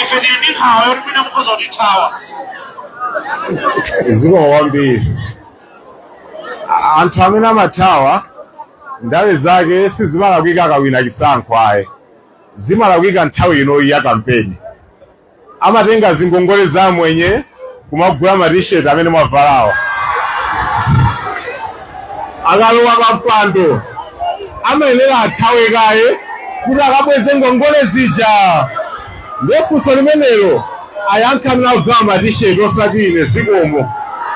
Ife tili ndi nkhawa yoti mwina mukhoza kutithawa. Zikomo kwambiri. Anthu amene amathawa, ndale zake sizimalakwika akawina chisankho ayi, zimalakwika nthawi inoyi ya kampeni. Amatenga zingongole za mwenye kumagula matisheti amene mwavalawa. Akalowa pa mpando amayenera athawe kaye kuti akabweze ngongole zija. Ndiye funso limenelo ayankha amene akuvala matisheti, osati ine. Zikomo.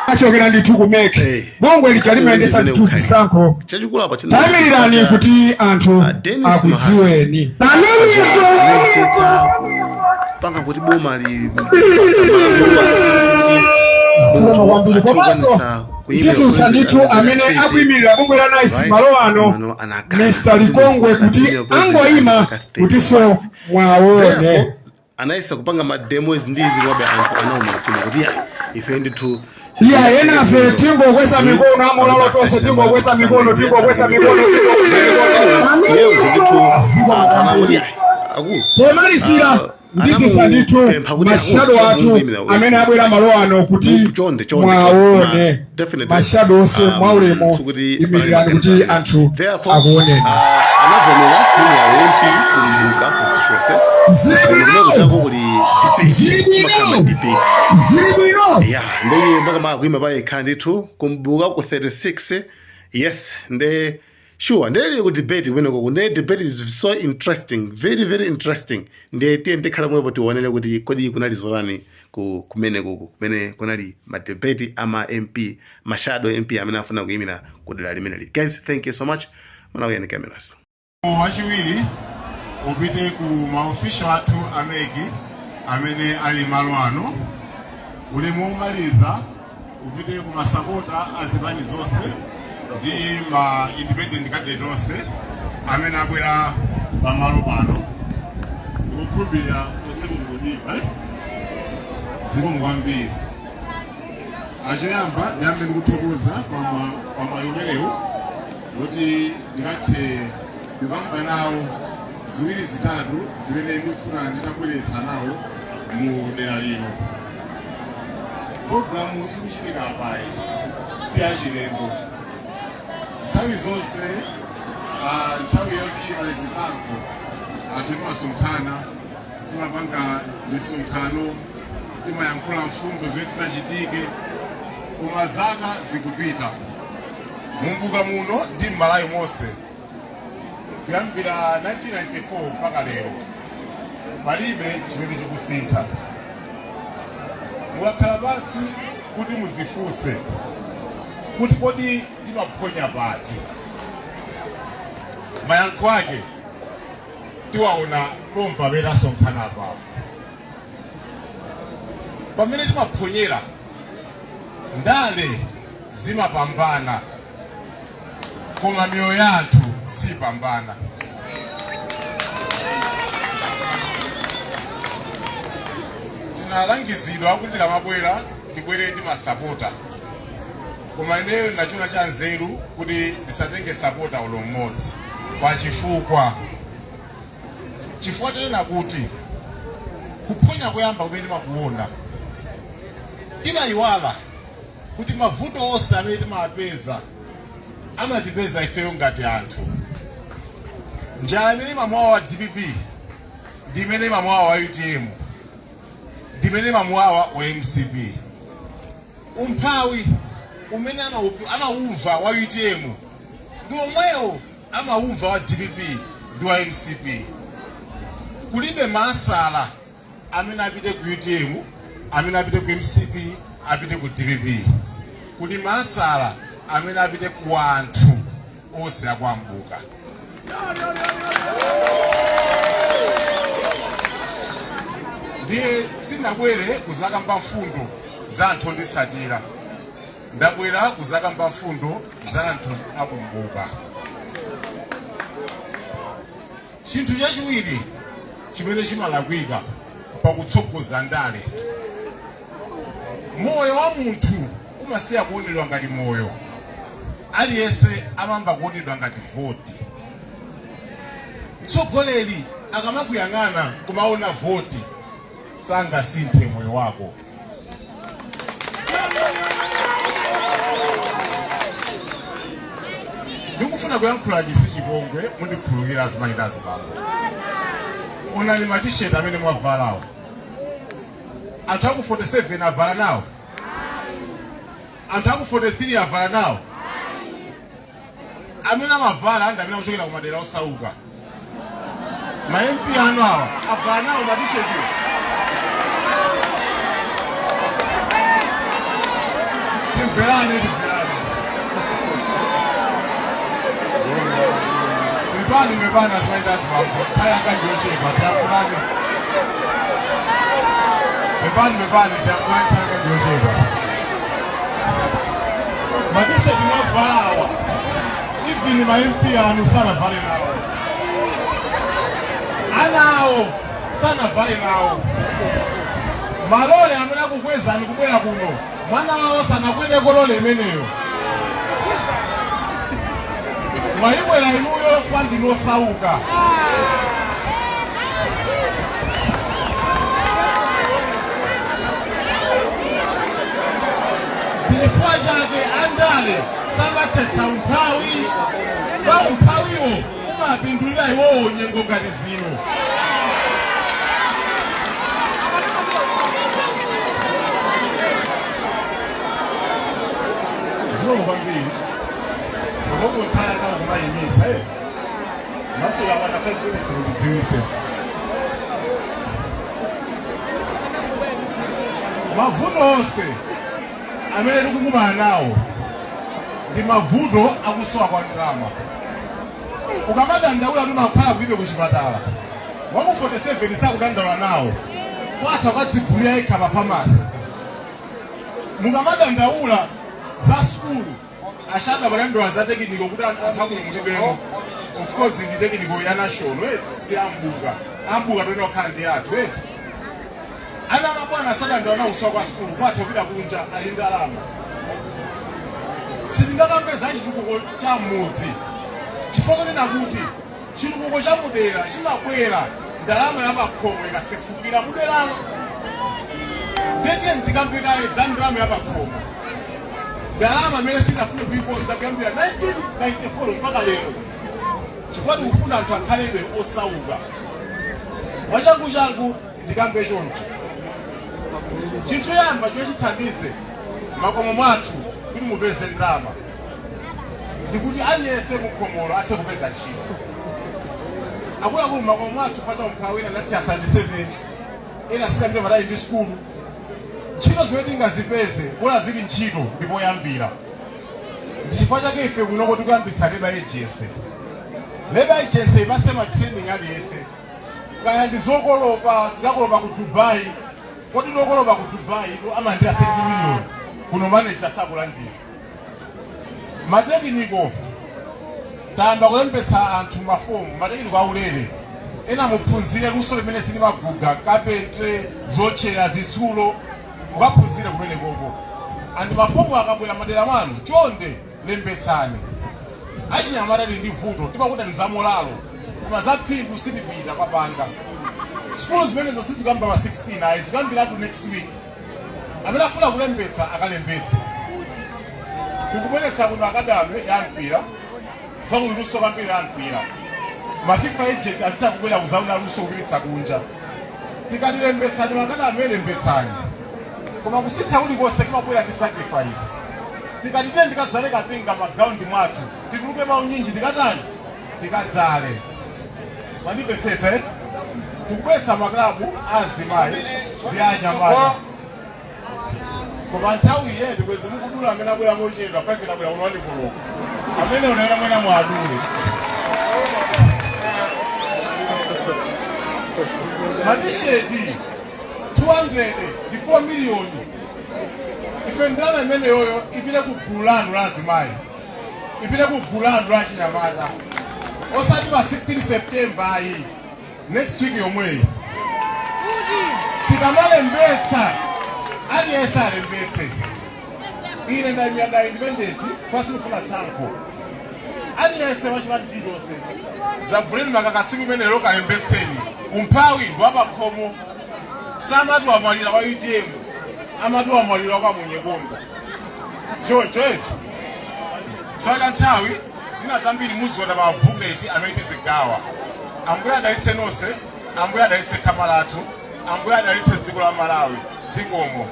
Achokera ndithu ku MEC, bungwe lija limayendetsa ndithu zisankho. Chachikulu apa china Tayimirirani kuti anthu Dennis akudziweni. Anayesetsa kupanga kuti boma li Zikomo kwambiri. Komanso nditutsa ndithu amene akuyimirira bungwe la NICE malo ano, Mr Likongwe, kuti angoyima kutinso mwaone. Anayesa kupanga ma demo izi ndi izi, komabe anthu anauma mtima kuti ya, ife ndithu. Iya, enafe tingokweza mikono, amolalo tonse tingokweza mikono, tingokweza mikono, tingokweza mikono. Yewe ndithu anthu anakuti ya, akulu. Pomalizira, nditutsa ndithu Anamupempha kuti ma shadow akulu, athu muyimira uyu. amene abwera malo ano kuti Chonde, chonde, mwaone. Definitely. Ma shadow onse, mwaulemu, sikuti imirirani kuti anthu Therefore, akuoneni. Anavomera kuimira MP kuli Mbuka constituency. Zili bwino. Kuchako kuli debate. Zili bwino. Kumakhala debate. Zili bwino. Ya, ndiye mpaka kuima payekha ndithu kumbuka ku 36. Yes, nde sure, ndeli ku debate kumeneko. Nde debate is so interesting, very very interesting. Ndiye tiye tikhala pomwepo tionere kuti kodi kunali zotani ku kumene kuku kumene kunali ma debate ama MP, ma shadow MP amene afuna kuyimira ku dera limeneli. Guys, thank you so much. Malawian Cameras. Wachiwiri upite ku ma official athu a MEC amene ali malo ano. Ulemu womaliza upite ku masapota a zipani zonse ndi ma independent candidate onse amene abwera pamalo pano. Ndikukhulupirira onse mukundimva, eh? Zikomo kwambiri. Achoyamba ndiyambe ndikuthokoza pamwayi umenewu kuti ndikathe kukamba nawo ziwiri zitatu zimene ndikufuna nditabweretsa nawo mu dera lino. Pologalamu ikuchitika apayi si yachilendo. Nthawi zonse, nthawi yoti pali zisankho, anthu timasonkhana, timapanga misonkhano, timayankhula mfundo zimene zizachitike, koma zaka zikupita, mumbuka muno ndi m'Malawi monse, kuyambira 1994 mpaka lero, palibe chimene chikusintha. Mukakhala pansi kuti muzifunse kuti kodi timaphonya pati, mayankho ake tiwaona pompa pamene tasonkhana apapo. Pamene timaphonyera, ndale zimapambana koma miyoyo ya anthu sipambana. Tinalangizidwa kuti tikamabwera tibwere ndi masapota, koma ineyo ndinachiona cha nzeru kuti ndisatenge sapota ulo mmodzi, pachifukwa chifukwa chonena kuti kuphonya koyamba kumene timakuona, timayiwala kuti mavuto onse amene timapeza amatipeza ifeyo ngati anthu. Njala imene imamuwawa wa DPP ndi imene imamuwawa wa UTM ndi imene imamuwawa wa MCP. Umphawi umene amawumva wa UTM ndi omwewo amawumva wa DPP ndi wa MCP. Kulibe masala amene apite ku UTM, amene apite ku MCP, apite ku DPP. Kuli masala amene apite ku anthu onse akwambuka. Ndiye sinabwere kuzakamba mfundo za anthu onditsatira, ndabwera kuzakamba mfundo za anthu akumbuka. Chinthu chachiwiri chimene chimalakwika pakutsogoza ndale, moyo wa munthu umasiya kuonedwa ngati moyo, aliyense amayamba kuonedwa ngati voti. Mtsogoleri akamakuyang'ana kumaona voti, Sangasinthe moyo wako. Ndikufuna kuyankhula chisi chipongwe, mundikhululukira azimayi ndi azibambo. Onani matisheti amene mwavalawo. Anthu aku 47 avala nawo? Anthu aku 43 avala nawo? Amene amavala ndi amene akuchokera ku madera osauka. Ma MP anu awa avala nawo matishetiwo? Timverane, timverane. Pepani, pepani azimayi ndi azibambo, nthawi yanga ndiyochepa, tiyankhulane. Pepani, pepani, tiyankhulane, nthawi yanga ndiyochepa. Matisheti mwavalawa, even ma MP anu sanavale nawo, ana awo sanavale nawo. Malole amene akukwezani kubwera kuno, mwana wawo sanakwereko lole imeneyo. Mwayikwera inuyo fa ndinu osauka. Ndichifukwa chake andale samathetsa umphawi, fa umphawiwo umapindulira iwowo nyengo ngati zino. Zikomo kwambiri. Mahombo nthawi yanga kumayimitsa eh. Masuka apana 5 minutes mundidziwitse. Mavuto onse amene tikukumana nawo ndi mavuto akusowa kwa ndalama. Ukamadandaula kuti mankhwala kulibe kuchipatala, waku 47 sakudandaula nawo, kwatha kukadzigulira yekha pa famasi. Mukamadandaula za sukulu, ashada kudandaula za technical kuti anthu akuno mulibemo. Of course ndi technical ya national eti, si ambuka ambuka toyena kukhala ndi athu eti. Ana mabwana sadandaula nawo kusowa kwa sukulu, kwatha kupita kunja ali ndalama. Sitingakambe za chitukuko cha m'mudzi chifukwa chonena kuti chitukuko cha mudera chimabwera ndalama ya pakhomo ikasefukira muderalo. Ndiye tikambe kaye za ndalama ya pakhomo, ndalama imene sinafune kuikonza kuyambira 1994 mpaka lero, chifukwa tikufuna anthu akhalebe osauka. Mwachanguchangu ndikambe choncho, chinthu choyamba chimene chithandize makomo mwathu kuti mupeze ndalama ndikuti aliyense mukhomolo athe kupeza ntchito. Akuluakulu, makomo mwathu fata umphawi, ena anati asandi 7, ena sidapite patali ndi sukulu. Ntchito zimene tingazipeze bola zili ntchito ndipoyambira. Ndi chifukwa chake ife kunoko tikuyambitsa labour agency. Labour agency ipatse ma training aliyense, kaya ndi zokolopa, tikakolopa ku Dubai. Kodi lokolopa ku Dubai ito amalandira 30 million, kuno manager sakulandira. Ma technical, tayamba kulembetsa anthu mafomu, ma technical aulere. Ena muphunzire luso limene silimaguga, carpentry, zotchera zitsulo, mukaphunzire kumene koko. And mafomu akabwera madera mwanu, chonde lembetsani. Achinyamata tili ndi vuto, timakuta ndi za molalo koma za phindu sitipita kwapanga. Sukulu zimenezo sizikuyamba pa 16 ayi, zikuyambiratu next week. Amene afuna kulembetsa akalembetse. Tikubweretsa kuno academy ya mpira, fakuli luso kwambiri la mpira. Ma FIFA agent azitha kubwera kuzaona luso kupititsa kunja. Tikatilembetsani ma academy, lembetsani, koma kusintha kulikonse kumabwera ndi sacrifice. Tikati tiye tikadzale kapinga ma ground mwathu, tituluke maunyinji, tikatani? Tikadzale. Mwandimvetsetsa eh? Tikubweretsa maklabu azimayi ndi anyamata, koma nthawi iye ndikwezi mukudula amene abwera mochedwa 5, abwera kuno wanikoloko amene unaona mwena mwadule matisheti 200 ndi 4 miliyoni. Ife ndalama imeneyoyo ipite ku gulu lanu la azimayi, ipite ku gulu lanu la chinyamata, osati pa 16 September ayi, next week yomweyi. Tikamalembetsa, aliyense alembetse. Ine ndayimira independent, fasifuna tsankho. Aliyense wachipani chilichonse, zavuleni makaka tsiku imenelo, kalembetseni. Umphawi ndi wapakhomo. Samati wamwalira kwa UTM, amati wamwalira kwa Munyekombo. Choncho eti tsaka nthawi zina zambiri muziona pa booklet amene tizigawa. Ambuye adalitse nonse, Ambuye adalitse khama lathu, Ambuye adalitse dziko la Malawi. Zikomo.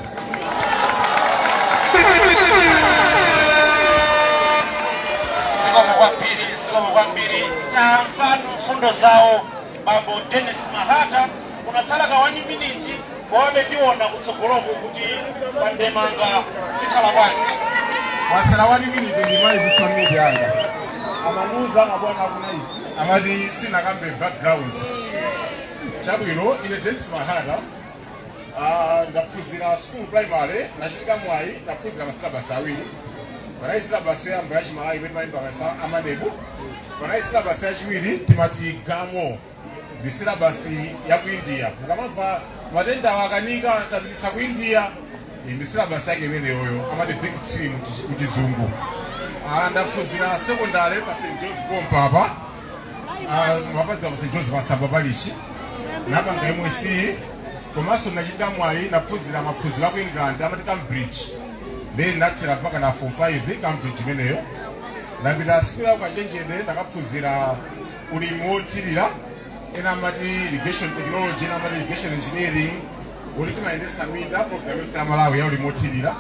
Zikomo kwambiri, zikomo kwambiri. Tamvatu mfundo zawo bambo Dennis Mahata. Kunatsala ka 1 minute, komabe tiona kutsogoloku kuti pandemanga zikhala bwanji. Wasala 1 minute, ndimalizisa minute yanga. Amandiuza mabwana aku NICE, amati sinakambe background. Chabwino, ine Dennis Mahata. Ndaphunzira school primary, nachitika mwayi ndaphunzira ma syllabus awiri. Panali syllabus yoyamba yachimalawi imene timalemba mayeso a MANEB. Panali syllabus yachiwiri timati GAMO, ndi syllabus ya ku India. Mukamamva matenda akanika tapititsa ku India, ndi syllabus yake imeneyoyo, amati Big Tree mu Chizungu. Ndaphunzira secondary pa St John's pompapa, mapadza pa St John's pasamba parish. Napanga MSCE, komanso nachita mwayi naphunzira maphunziro aku England amati Cambridge. Then nathera mpaka na form 5 Cambridge imeneyo. Ndapita sikulu ya ukachenjede, ndakaphunzira ulimi wothirira, ena amati irrigation technology, ena amati irrigation engineering, kuti timayendetsa minda, program yonse ya Malawi ya ulimi wothirira.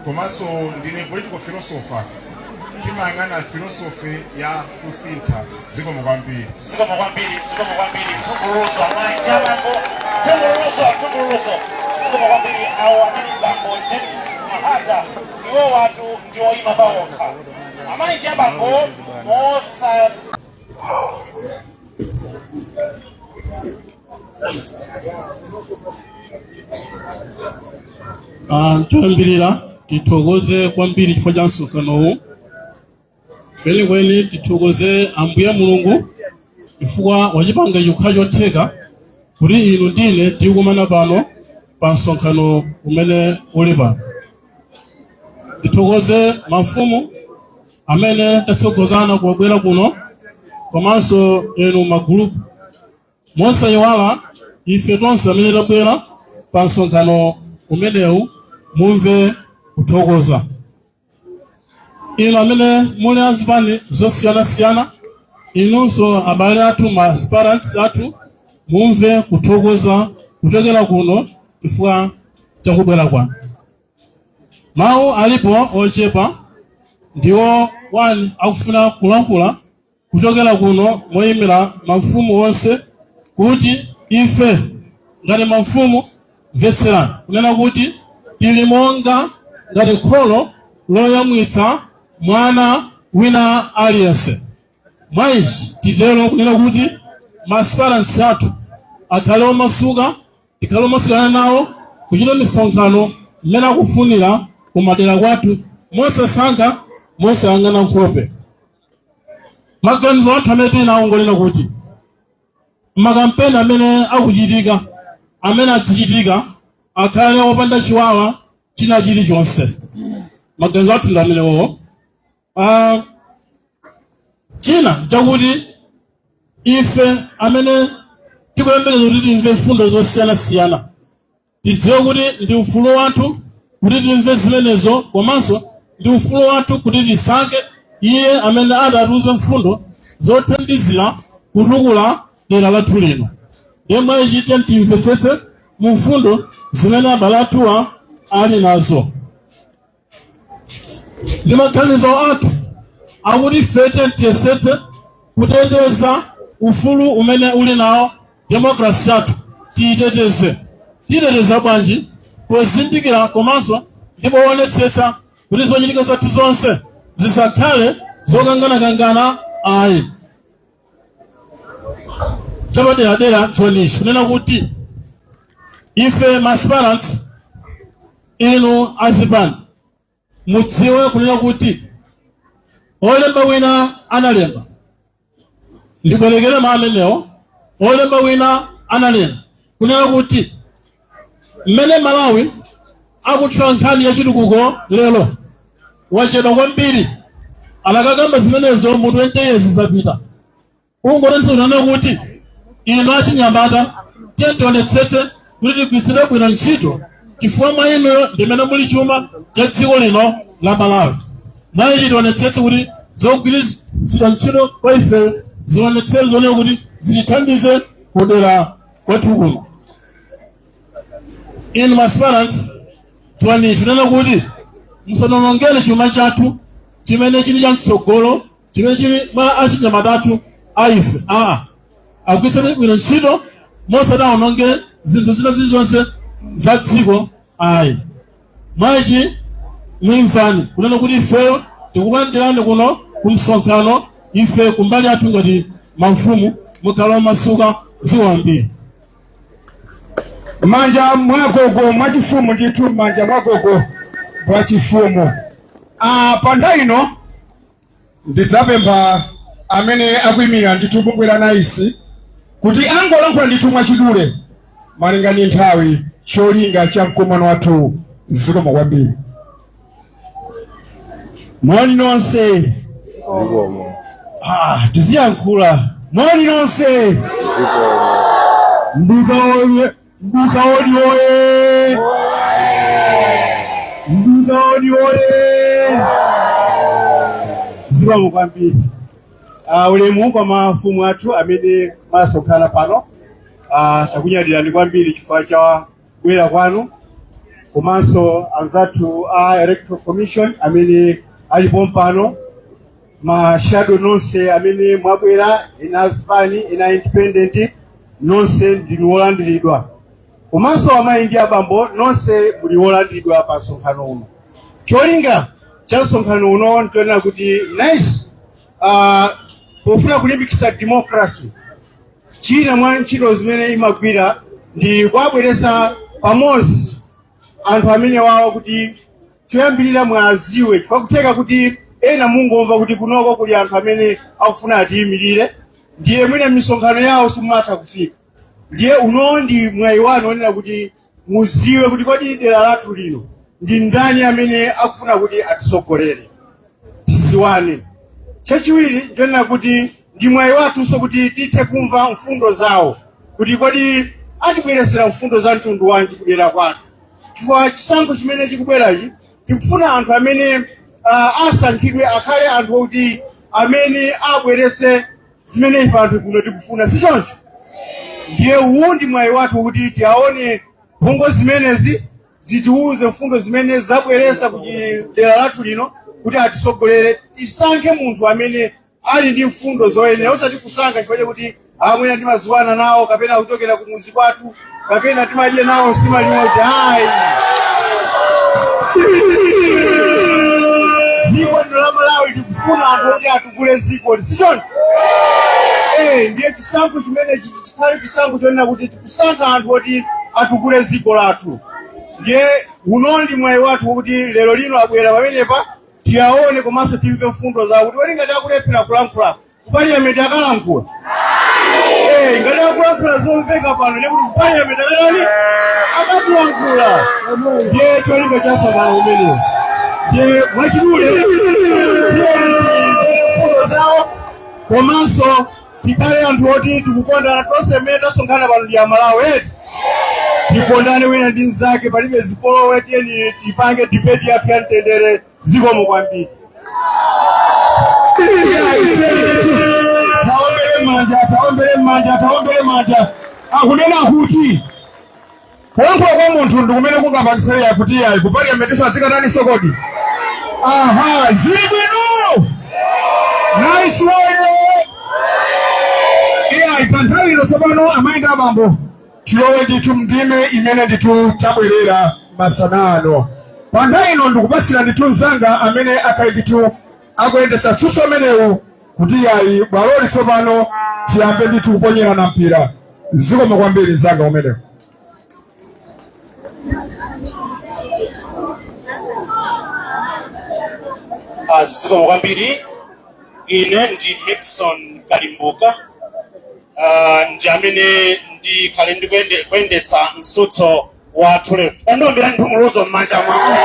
Komanso ndine political philosopher, timayang'ana philosophy ya kusintha. Zikomo kwambiri. Zikomo kwambiri, zikomo kwambiri. Mthungululuso, amayi ndi abambo, mthungululuso, mthungululuso. Zikomo kwambiri. Awo anali bambo Dennis Mahata. Iwo watu ndi oyima pawokha. Amayi ndi abambo, mosa Choyambirira tithokoze kwambiri chifukwa cha msonkhanowu. Kwenikweni tithokoze Ambuye Mulungu chifukwa wachipanga chikhala chotheka kuti inu ndine tikukumana pano pa msonkhano umene uli pano. Tithokoze mafumu amene tatsogozana kubwera kuno, komanso enu magulupu, mosayiwala ife tonse amene tabwera pa msonkhano umenewu. Mumve kuthokoza. Inu amene muli azipani zosiyanasiyana, inunso abale athu, ma aspirants athu, mumve kuthokoza kuchokera kuno chifukwa chakubwera kwanu. Mawu alipo ochepa, ndiwo one akufuna kulankhula kuchokera kuno moyimira mafumu onse, kuti ife ngati mafumu, mvetserani, kunena kuti tili monga ngati kholo loyamwitsa mwana wina aliyense. Mwa ichi titero kunena kuti ma aspirants athu akhale omasuka, tikhale omasukana nawo kuchita misonkhano mmene akufunira kumadera kwathu, mosasankha, mosayang'ana nkhope. Maganizo athu amene tili nawo ngonena kuti makampeni amene akuchitika, amene azichitika, akhale opanda chiwawa china chilichonse. Maganizo athu ndi amenewo. China chakuti ife amene tikuyembekeza kuti timve mfundo zosiyanasiyana, tidziwe kuti ndi ufulu wathu kuti timve zimenezo, komanso ndi ufulu wathu kuti tisankhe iye amene atatiuze mfundo zothandizira kutukula dera lathu lino. Ndiye mwayichite timvetsetse mu mfundo zimene abale athuwa ali nazo. Ndi maganizo athu akuti ife tiyesetse kuteteza ufulu umene uli nawo, demokrasi yathu tiyiteteze. Tiyiteteza bwanji? Pozindikira komanso ndi poonetsetsa kuti zochitika zathu zonse zisakhale zokanganakangana ayi. Chapaderadera dziwanichi kunena kuti ife ma aspirants, inu azipani, mudziwe kunena kuti olemba wina analemba, ndibwerekere ma amenewo, olemba wina ananena kunena kuti mmene Malawi akutchula nkhani ya chitukuko lero, wachedwa kwambiri. Anakakamba zimenezo mu 20 years zapita. Ungotenso kunena kuti inu achinyamata, tiye tionetsetse kuti kuti tigwiritsidwe bwino ntchito chifukwa mwa inuyo ndimene muli chuma cha dziko lino la Malawi. Mwa ichi tionetsetse kuti zogwiritsidwa ntchito kwa ife zionetsere zonena kuti zitithandize kudera kwathu kuno. Inu ma aspirants dziwani ichi kunena kuti musaonongere chuma chathu chimene chili cha mtsogolo chimene chili mwa achinyamata athu a ife aa agwiritseni bwino ntchito mosati aononge zinthu zina zilizonse za dziko ayi. Mwachi mwimvani kunena kuti ifeyo tikulandirani kuno ku msonkhano ife kumbali yathu ngati mafumu mukhala omasuka zikomo kwambiri. Manja mwagogo mwachifumu ndithu, manja mwagogo mwachifumu. Ah, pa nthawi ino ndidzapempha amene akuyimirira ndithu bungwe la NICE kuti angolankhula ndithu mwachidule malinga ndi nthawi, cholinga cha mkumano wathu. Zikomo kwambiri. Moni nonse. Ah, tiziyankhula. Moni nonse. Mbusa oye, mbusa odi oye. Mbusa odi oye. Zikomo kwambiri. Ah, ulemu kwa mafumu athu amene mwasonkhana pano. Ah, takunyadirani kwambiri chifukwa cha kubwera kwanu komanso anzathu a Electoral Commission amene alipo pano, ma shadow nonse amene mwabwera, ena azipani, ena independent, nonse ndinu wolandiridwa, komanso amayi ndi abambo nonse muli wolandiridwa pa msonkhano uno. Cholinga cha msonkhano uno nchonena kuti NICE pofuna kulimbikitsa democracy, china mwa ntchito zimene imagwira ndi kuwabweretsa pamodzi anthu amene wawa kuti choyambirira mwaziwe, chifukwa kutheka kuti ena mungomva kuti kunoko kuli anthu amene akufuna atiyimirire, ndiye mwina misonkhano yawo simumatha kufika. Ndiye uno ndi mwayi wanu onena kuti muziwe kuti kodi dera lathu lino ndi ndani amene akufuna kuti atisogolere, tiziwane. Chachiwiri nchonena kuti ndi mwayi wathunso kuti tithe kumva mfundo zawo kuti kodi atibweresera mfundo za mtundu wanji kudera kwathu, chifukwa chisankho chimene chikubwerachi tikufuna anthu amene asankhidwe akhale anthu okuti amene abwerese zimene ife anthu kuno tikufuna, si choncho? Ndiye uwu ndi mwayi wathu kuti tiaone mphongo zimenezi zitiuze mfundo zimene zabweresa ku dera lathu lino kuti atisogolere. Tisankhe munthu amene ali ndi mfundo zoyenera, osati kusankha chifukwa chakuti amwene timaziwana nawo kapena kuchokera kumuzi kwathu kapena timadya nawo nsima limodzi. Ayi, dziko lino la Malawi tikufuna anthu oti atukule dziko, si choncho? Eh, ndiye chisankho chimenechi chikhale chisankho chonena kuti tikusankha anthu oti atukule dziko lathu. Ndiye uno ndi mwayi wathu kuti lero lino abwera pamenepa tiyaone komanso timve mfundo zawo kuti kodi ngati akulephera kulankhula ku parliament akalankhula. Eh, ngati akulankhula zomveka pano ndiye kuti ku parliament akatani, akatilankhula. Ndiye cholinga cha msonkhano umenewo. Ndiye mwachidule mfundo zawo komanso tikhale anthu oti tikukondana tonse mmene tasonkhana pano ndi Amalawi eti, tikondane wina ndi mnzake, palibe zipolowe, tiyeni tipange debate yathu ya mtendere. Zikomo kwambiri. Taombere manja, taombere manja, taombere manja. Akunena kuti kulankhula kwa munthu ndi kumene kungapangitse ya kuti yayi ku parliament sadzikatani sokodi. Aha, zili bwino. NICE woye. Iyayi, pa nthawi ino tsopano amayi ndi abambo tilowe ndithu mndime imene ndithu tabwerera masana ano. Pa nthawi ino ndikupatsira ndithu mzanga amene akhale ndithu akuyendetsa mtsutso umenewu kuti yayi bwaloli tsopano tiyambe ndithu kuponyerana mpira. Zikomo kwambiri mzanga umenewu. Zikomo kwambiri. Ine ndi Mixon Kalimbuka, ndi amene ndikhale ndikuyendetsa mtsutso wathu lero. Tandiomberani nthungululuzo m'manja mwawo.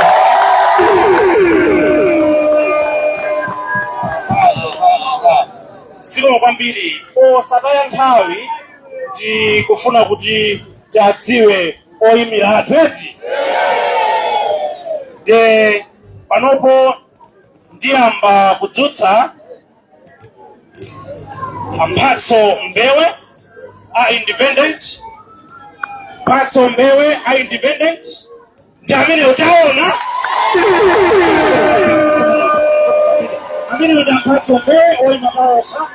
Zikomo kwambiri. Posataya nthawi tikufuna kuti tiadziwe Oyimira athu eti? Nde panopo ndiyamba kudzutsa Mphatso Mbewe a independent. Mphatso Mbewe a independent ndi amene utaona amene ndi Mphatso Mbewe oyima paokha.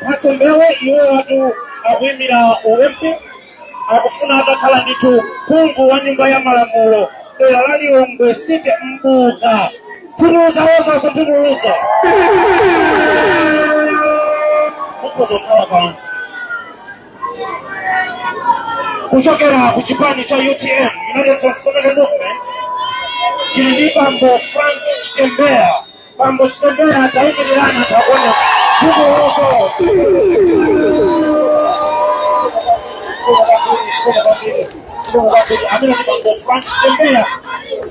Mphatso Mbewe iwo watu akuyimira u MP, akufuna atakhala ndithu phungu wa nyumba ya malamulo dera la Lilongwe City Mbuka. Nthungululu zawozonso nthungululuzo mukhoza kukhala pansi. Kuchokera ku chipani cha UTM, United Transformation Movement, tili ndi bambo Frank Chitembeya. Bambo Chitembeya, tayimirirani anthu akuone. Nthungululuzo, amene ndi bambo Frank Chitembeya,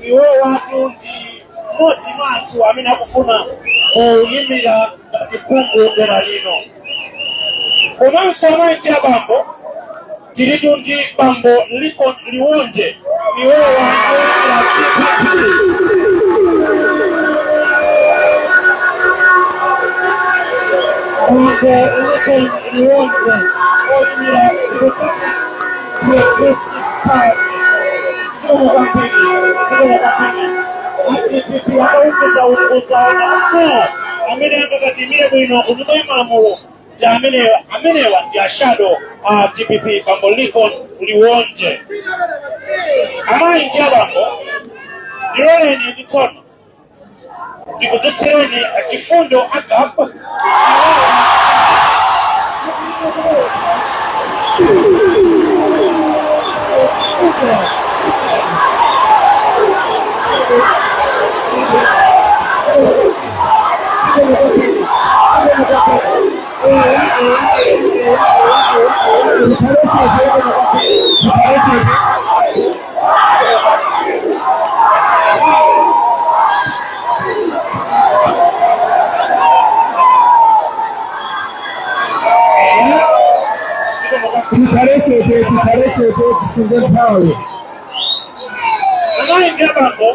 iwo watu ndi mmodzi mwa anthu amene akufuna kuyimira ngati phungu dera lino. Komanso amayi ndi abambo, tilitu ndi bambo Liko Liwonde, iwowa oyimira DPP. Bambo Liko Liwonde oyimira Democratic Progressive Party. Zikomo kwambiri, zikomo kwambiri. A DPP akaunguza unguza ona amene angakatimire bwino ku nyumba ya malamulo ndi amenewa. Amenewa ndi a shadow a DPP, bambo Lincoln Liwonde. Amayi ndi abambo, ndiloleni ndi tsono ndikudzutsireni Chifundo Agap. Tikhale chete, tikhale chete. Tikhale chete, tikhale chete, tisunge nthawi. Amayi ndi abambo,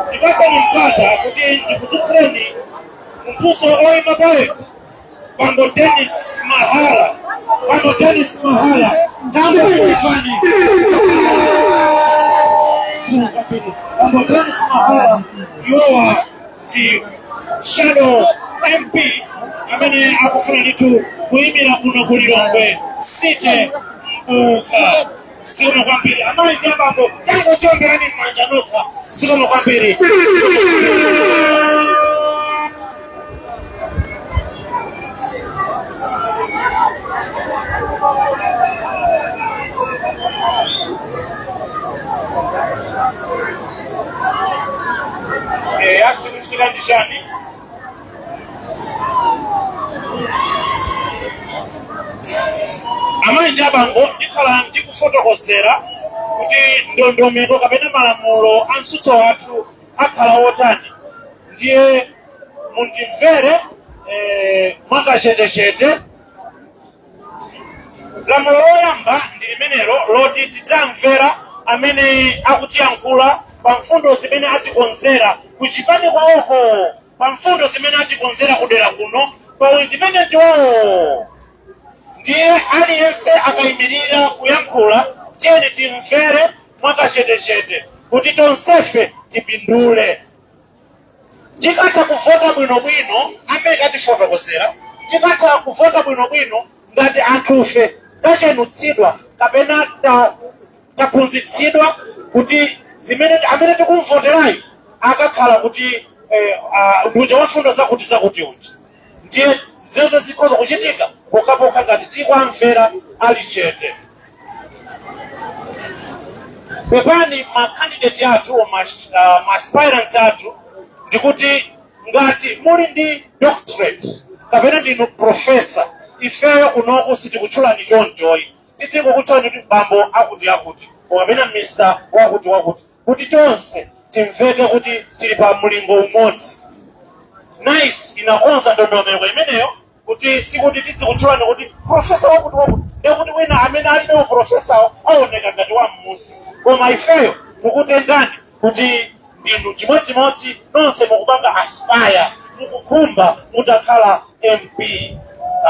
ndipatseni mpata kuti ndikudzutsireni munthuso oyima payekha, bambo Dennis Mahala. Bambo Dennis Mahala, tangofunisani. Bambo Dennis Mahala iwowa ndi shadow MP amene akufuna ndithu kuyimira kuno ku Lilongwe City Mbuka. Zikomo kwambiri, amayi ndi abambo, tangotiomberani m'manja nokha. Zikomo kwambiri. Eya, chikuchitika ndi chani? Amayi ndi abambo, ndikhala ndikufotokozera kuti ndondomeko kapena malamulo a mtsutso wathu akhala otani, ndiye mundimvere mwakachetechete. Lamulo loyamba ndi limenelo loti tidzamvera amene akutiyankhula pa mfundo zimene atikonzera kuchipani kwawoko, pa mfundo zimene atikonzera kudera kuno pa independent wawo. Ndiye aliyense akayimirira kuyankhula, tiyeni timvere mwakachetechete kuti tonsefe tipindule. Tikatha kuvota bwinobwino, amene atifotokozera, tikatha kuvota bwinobwino ngati anthufe tachenutsidwa kapena taphunzitsidwa kuti zimene amene tikumvoterayo akakhala kuti uja wafundo zakuti zakuti uja. Ndiye zonse zikhoza kuchitika pokhapokha ngati tikuwamvera ali chete. Pepani ma candidate athu, ma aspirants athu, ndikuti ngati muli ndi doctorate kapena ndinu professor, ifeyo kunoku sitikutchulani chonchoyi, tizingokutchulani kuti bambo akuti akuti kapena Mr wakuti wakuti, kuti tonse timveke kuti tili pa mlingo umodzi. NICE inakonza ndondomeko imeneyo. Kuti sikuti tidzikutchulani kuti profesa wakuti wakuti, ndekuti wina amene alibe uprofesawo aoneka ngati wa mmusi, koma ifeyo tikutengani kuti ndinu chimodzimodzi nonse mukupanga aspire, mukukhumba mutakhala MP.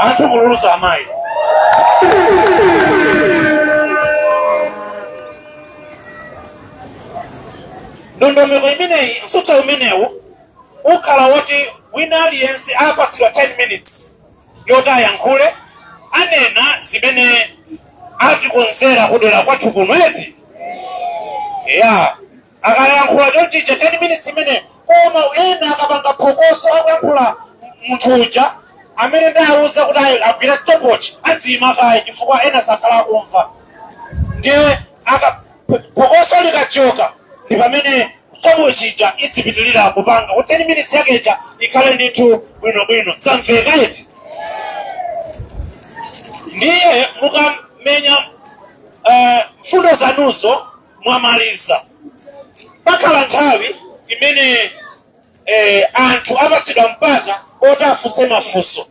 Anthu mululuza amayi. Ndondomeko imeneyi, mtsutso umenewu ukhala woti wina aliyense apatsidwa 10 minutes yoti ayankhule, anena zimene atikonzera kudera kwathu kuno, eti? Ya, akayankhula chonchija 10 minutes imene, koma ena akapanga phokoso akuyankhula munthu uja amene ndawuza kuti agwira stopwatch, adziyima kaye chifukwa ena sakhala akumva. Ndiye aka phokoso likachoka ndi pamene stopwatch ija idzipitirira kupanga kuti 10 minutes yake ija ikhale ndithu bwinobwino. Zamveka, eti? Ndiye mukamenya mfundo zanuzo mwamaliza, pakhala nthawi imene anthu apatsidwa mpata oti afunse mafunso.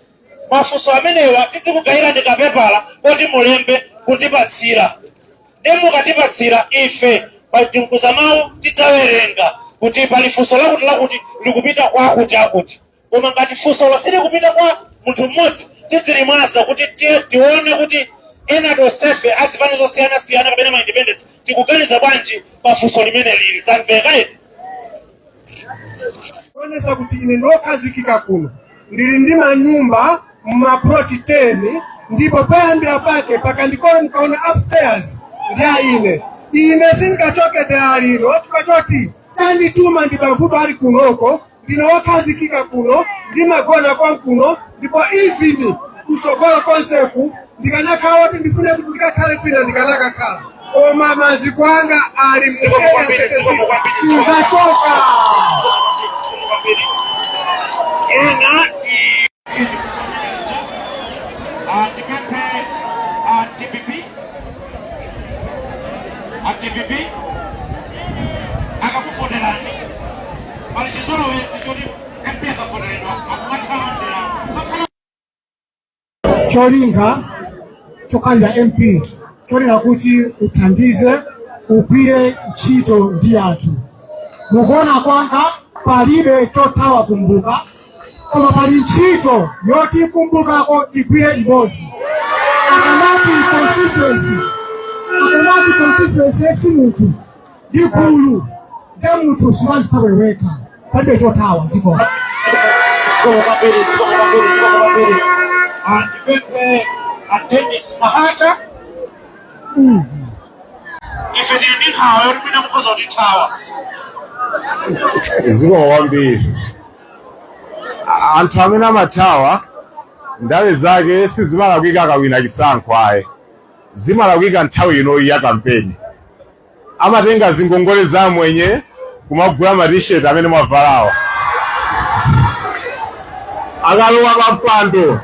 Mafunso amenewa tidzikugayirani kapepala koti mulembe kutipatsira. Ndiye mukatipatsira ife pa Mkuza Mawu tidzawerenga kuti pali funso lakuti lakuti likupita kwa akuti akuti. Koma ngati funsolo silikupita kwa munthu mmodzi, tidzilimwaza kuti tione kuti ena tonsefe azipani zosiyanasiyana kapena ma independents tikuganiza bwanji pa funso limene lili. Zamveka, eti? Kuonesa kuti ine ndokhazikika kuno, ndili ndi manyumba mumaploti 10, ndipo poyambira pake pakandikolo mukaona upstairs ndi a ine. Ine sindingachoke dera lino chifukwa choti tandituma ndi mavuto ali kunoko. Ndine wokhazikika kuno, ndimagona konkuno, ndipo even kusogolo konseku ndikanakhala woti ndifune kuti ndikakhale kwina ndikanakakhala, koma maziko anga ali mu Zikomo area kwambiri, zikomo 36. kwambiri, zikomo. Sinzachoka. Kwambiri. Ena ndipemphe a DPP, a DPP akakuvoterani, pali chizolowezi choti MP akavoteredwa akumathawa mdera kakhala. Cholinga chokhalira MP, cholinga kuti uthandize, ugwire ntchito ndi anthu. Mukuona kwanga palibe chothawa kumbuka, koma pali ntchito yoti kumbukako tigwire limodzi. Akamati constituency, akamati constituency si munthu, ndi gulu, nde munthu sungazithawe wekha. Palibe chothawa dziko. Zikomo kwambiri, zikomo kwambiri, zikomo kwambiri. Ndipemphe a Dennis Mahata. Ife tili ndi nkhawa yoti mwina mukhoza kutithawa. Zikomo kwambiri. Anthu amene amathawa, ndale zake sizimalakwika akawina chisankho ayi, zimalakwika nthawi inoyi ya kampeni. Amatenga zingongole za mwenye kumagula matisheti amene mwavalawa. Akalowa pa mpando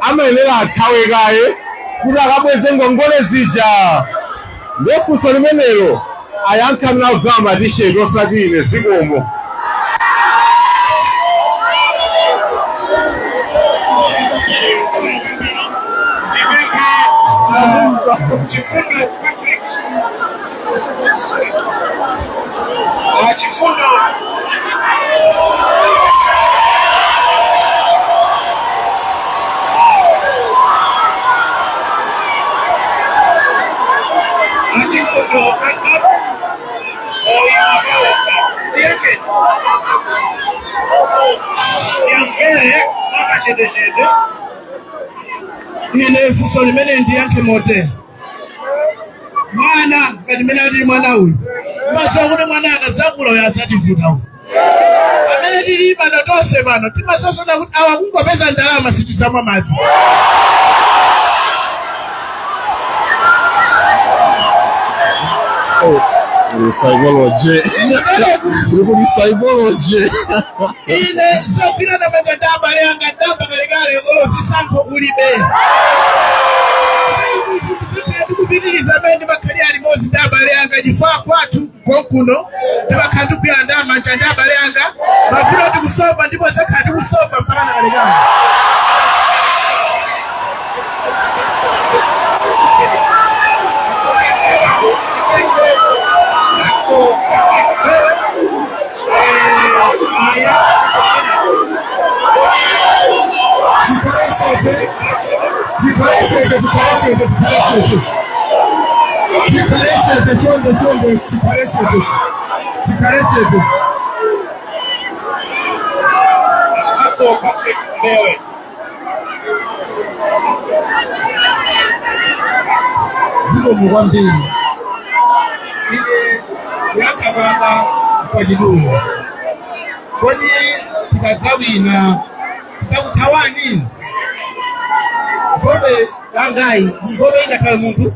amayenera athawe kaye kuti akabweze ngongole zija. Ndiye funso limenelo ayankha amene akugawa matisheti, osati ine. Zikomo. Ndipemphe Chifundo Patrick. Chifundo. Chifundo oyima paokha tiyake tiyamvere mwakachetechete. Ine funso limene ndiyankhe motere: mwana ngati mene alili mwana uyu, madziwa kuti mwana akadzakula uyu adzativuta uyu. Amene tili pano tonse pano timazosona kuti awa kungopeza ndalama sitidzamwa madzi. Ni psychology. Uli psychology. Ine zogwirana manja ndi abale anga ndayamba kalekale, olo zisankho kulibe. Ndikupitiriza ndikupitiriza amene ndimakhalira limodzi ndi abale anga, chifukwa kwathu konkuno ndimakhala ndikugwira ndi manja ndi abale anga, mavuto tikusova ndipo zakhala tikusova mpaka na kalekale. chete, tikhale chete, tikhale chete, chonde chonde, tikhale chete, tikhale chete. Mphatso Patrick Mbewe. Zikomo kwambiri. Ine kuyankha kwanga kwachidule. Kodi tikadzawina tidzakuthawani? Nkhope yangayi ni nkhope ingathawe munthu?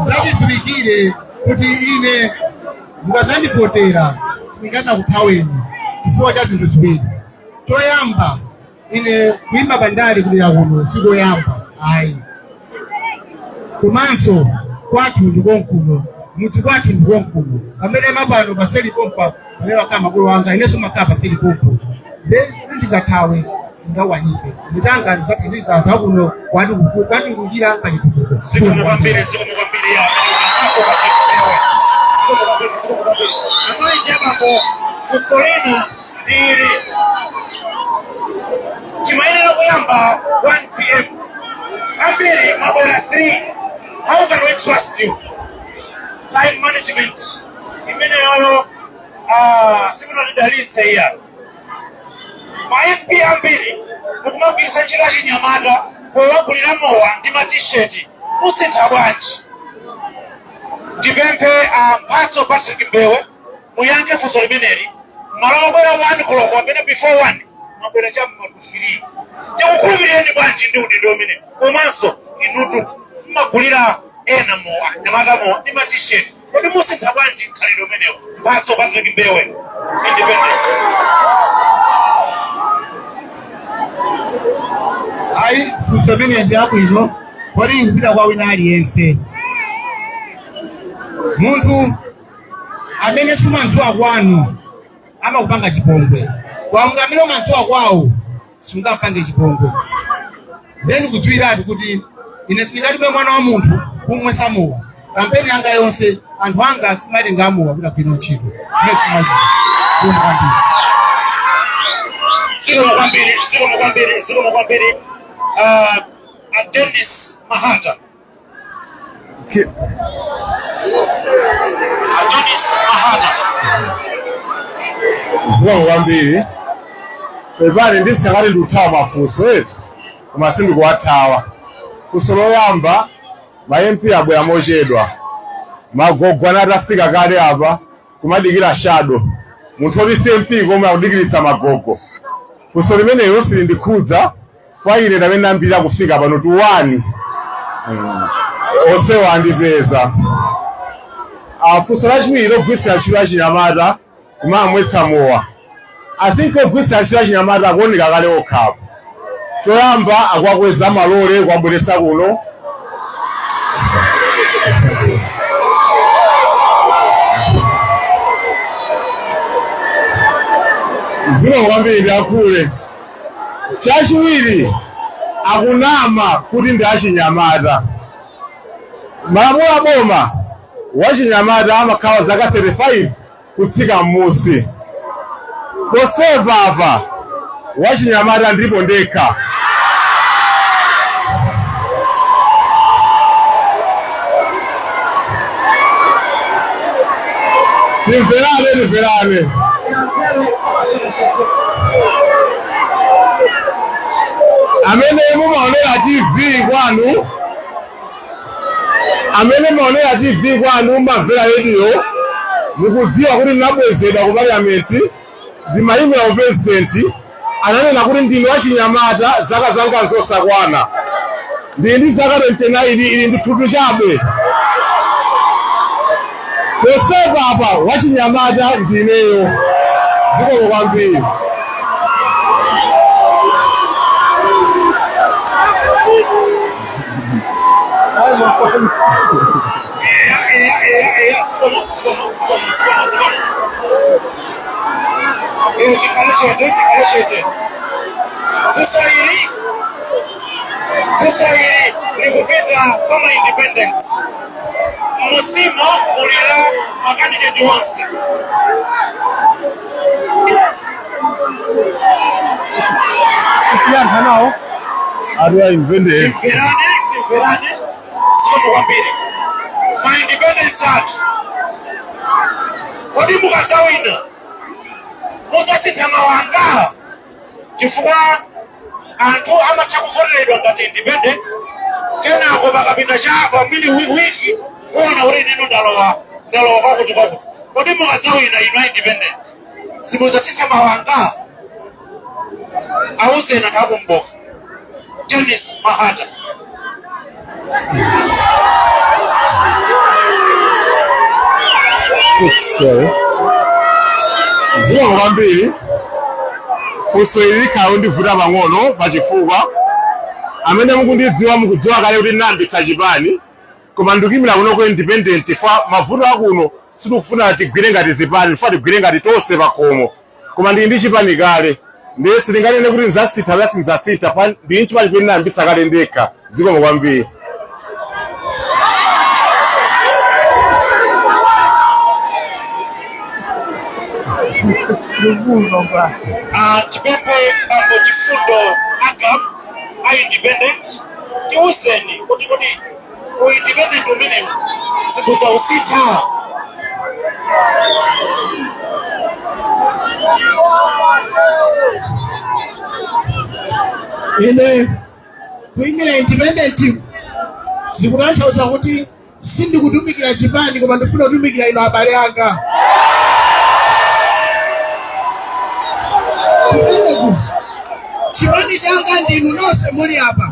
Zachidziwikire kuti ine mukadzandivotera sindingadzakuthaweni chifukwa cha zinthu ziwiri. Choyamba, ine kuyima pandale kudera kuno sikoyamba ayi, komanso kwathu ndikonkuno, mudzi kwathu ndikonkuno, pamene mapano paseli pompa pamene makhala makolo anga, inenso makhala paseli pompo. Nde ndingathawe singakwanise. Ine changa ndidzathandiza anthu akuno kuwatukukira pa chitukuko. Zikomo kwambiri, zikomo kwambiri ya Mphatso Patrick Mbewe. Zikomo kwambiri, zikomo kwambiri. Amayi ndi abambo, funso lina ndili chimayenera kuyamba 1 p.m. Ambiri mabwera 3. How can we trust you? Time management imeneyoyo simunatidalitse iya. Ma MP ambiri mukumagwiritsa ntchito achinyamata powagulira mowa ndi ma t-shirt, musintha bwanji? Ndipemphe Mphatso Patrick Mbewe muyankhe funso limeneli. Malo obwera 1 koloko kapena before 1, mwabwera cha mma 3. Tikukhulupirireni bwanji ndi udindo umene? Komanso inutu mmagulira ena mowa, anyamata mowa ndi ma t-shirt, kodi musintha bwanji mkhalidwe umenewo? Mphatso Patrick Mbewe, independent. Ayi, funso imene ndi abwino. Kodi ikupita kwa wina aliyense? Munthu amene sumadziwa kwanu amakupanga chipongwe, kwa munthu amene umadziwa kwawo sungampange chipongwe. Then kudziwiratu kuti ine sindingatume mwana wa munthu kumwesa mowa. Kampeni yanga yonse anthu anga simatenga amowa kuti agwire ntchito. Ine simachita. Zikomo kwambiri. Zikomo kwambiri, zikomo kwambiri, zikomo kwambiri. Dennis Mahata. Adonis Mahata. Zikomo kwambiri. Pepani, ndisakati ndikuthawa mafunso eti, koma sindikuwathawa. Funso loyamba, ma MP abwera mochedwa, magogo anati afika kale apa kumadikira shadow. Munthu oti si MP komwe akudikiritsa magogo. Funso limenelo silindikhudza kwa ine, ndamene ndambirira kufika pano tuwani onsewa andipeza. Funso lachiwiri logwiritsira ntchito achinyamata kumamwetsa mowa, I think ogwiritsira ntchito achinyamata akuoneka kale okhapo. Choyamba, akuwakweza malole kuwabweretsa kuno. Zikomo kwambiri, ndiyankhule. Chachiwiri, akunama kuti ndi achinyamata. Malamulo a boma, wachinyamata amakhala zaka 35 kutsika m'musi. Posepa apa wachinyamata ndipo ndekha. Timverane, timverane. Amene mumaonera TV kwanu, amene mumaonera TV kwanu, mumamvera radio, mukudziwa kuti ndinabwezedwa ku parliament, ndimayimira upresident. Ananena kuti ndine wachinyamata, zaka zanga nzosakwana, ndili ndi zaka 29, ili ndi thupi chabe. Posepa apa wachinyamata ndineyo. Zikomo kwambiri. Eya, eya, eya, eya, zikomo, zikomo, zikomo, zikomo, zikomo. Tikhale chete, tikhale chete. Funso ili likupita kwa ma independents. Musimo mulira makandidate onse. Kuyankha nawo ati independent. Timverane, timverane. timverane. Zikomo kwambiri. Ma independents athu, kodi mukadzawina mudzasintha mawanga? Chifukwa anthu amatha kuvoteredwa ngati independent, kenako pakapita cha pamili wiki kuona kuti ineno ndalowa kwakuti kwakuti. Kodi mukadzawina inu a independent simudzasintha mawanga? Auzeni anthu aku Mboka. Dennis Mahata. Oops, sorry. Zikomo kwambiri. Funso ili likhala londivuta pang'ono pachifukwa amene mukundidziwa mukudziwa kale kuti ndinayambitsa chipani, koma ndikuyimira kuno ku independent fa mavuto akuno sitikufuna tigwire ngati zipani, tifuna tigwire ngati tonse pakhomo. Koma ndili ndi chipani kale, ndiye sindinganene kuti nzasintha kapena sindzasintha fa ndili ndi chipani chimene ndinayambitsa kale ndekha. Zikomo kwambiri. Ah, tipemphe bambo Chifundo Agam a independent, tiuzeni kuti kodi u independent umenewu simudzausintha? Ine kuyimira independent zikutanthauza kuti sindikutumikira chipani, koma ndifuna kutumikira inu abale anga. Kumeneku chipani changa ndinu nonse muli apa.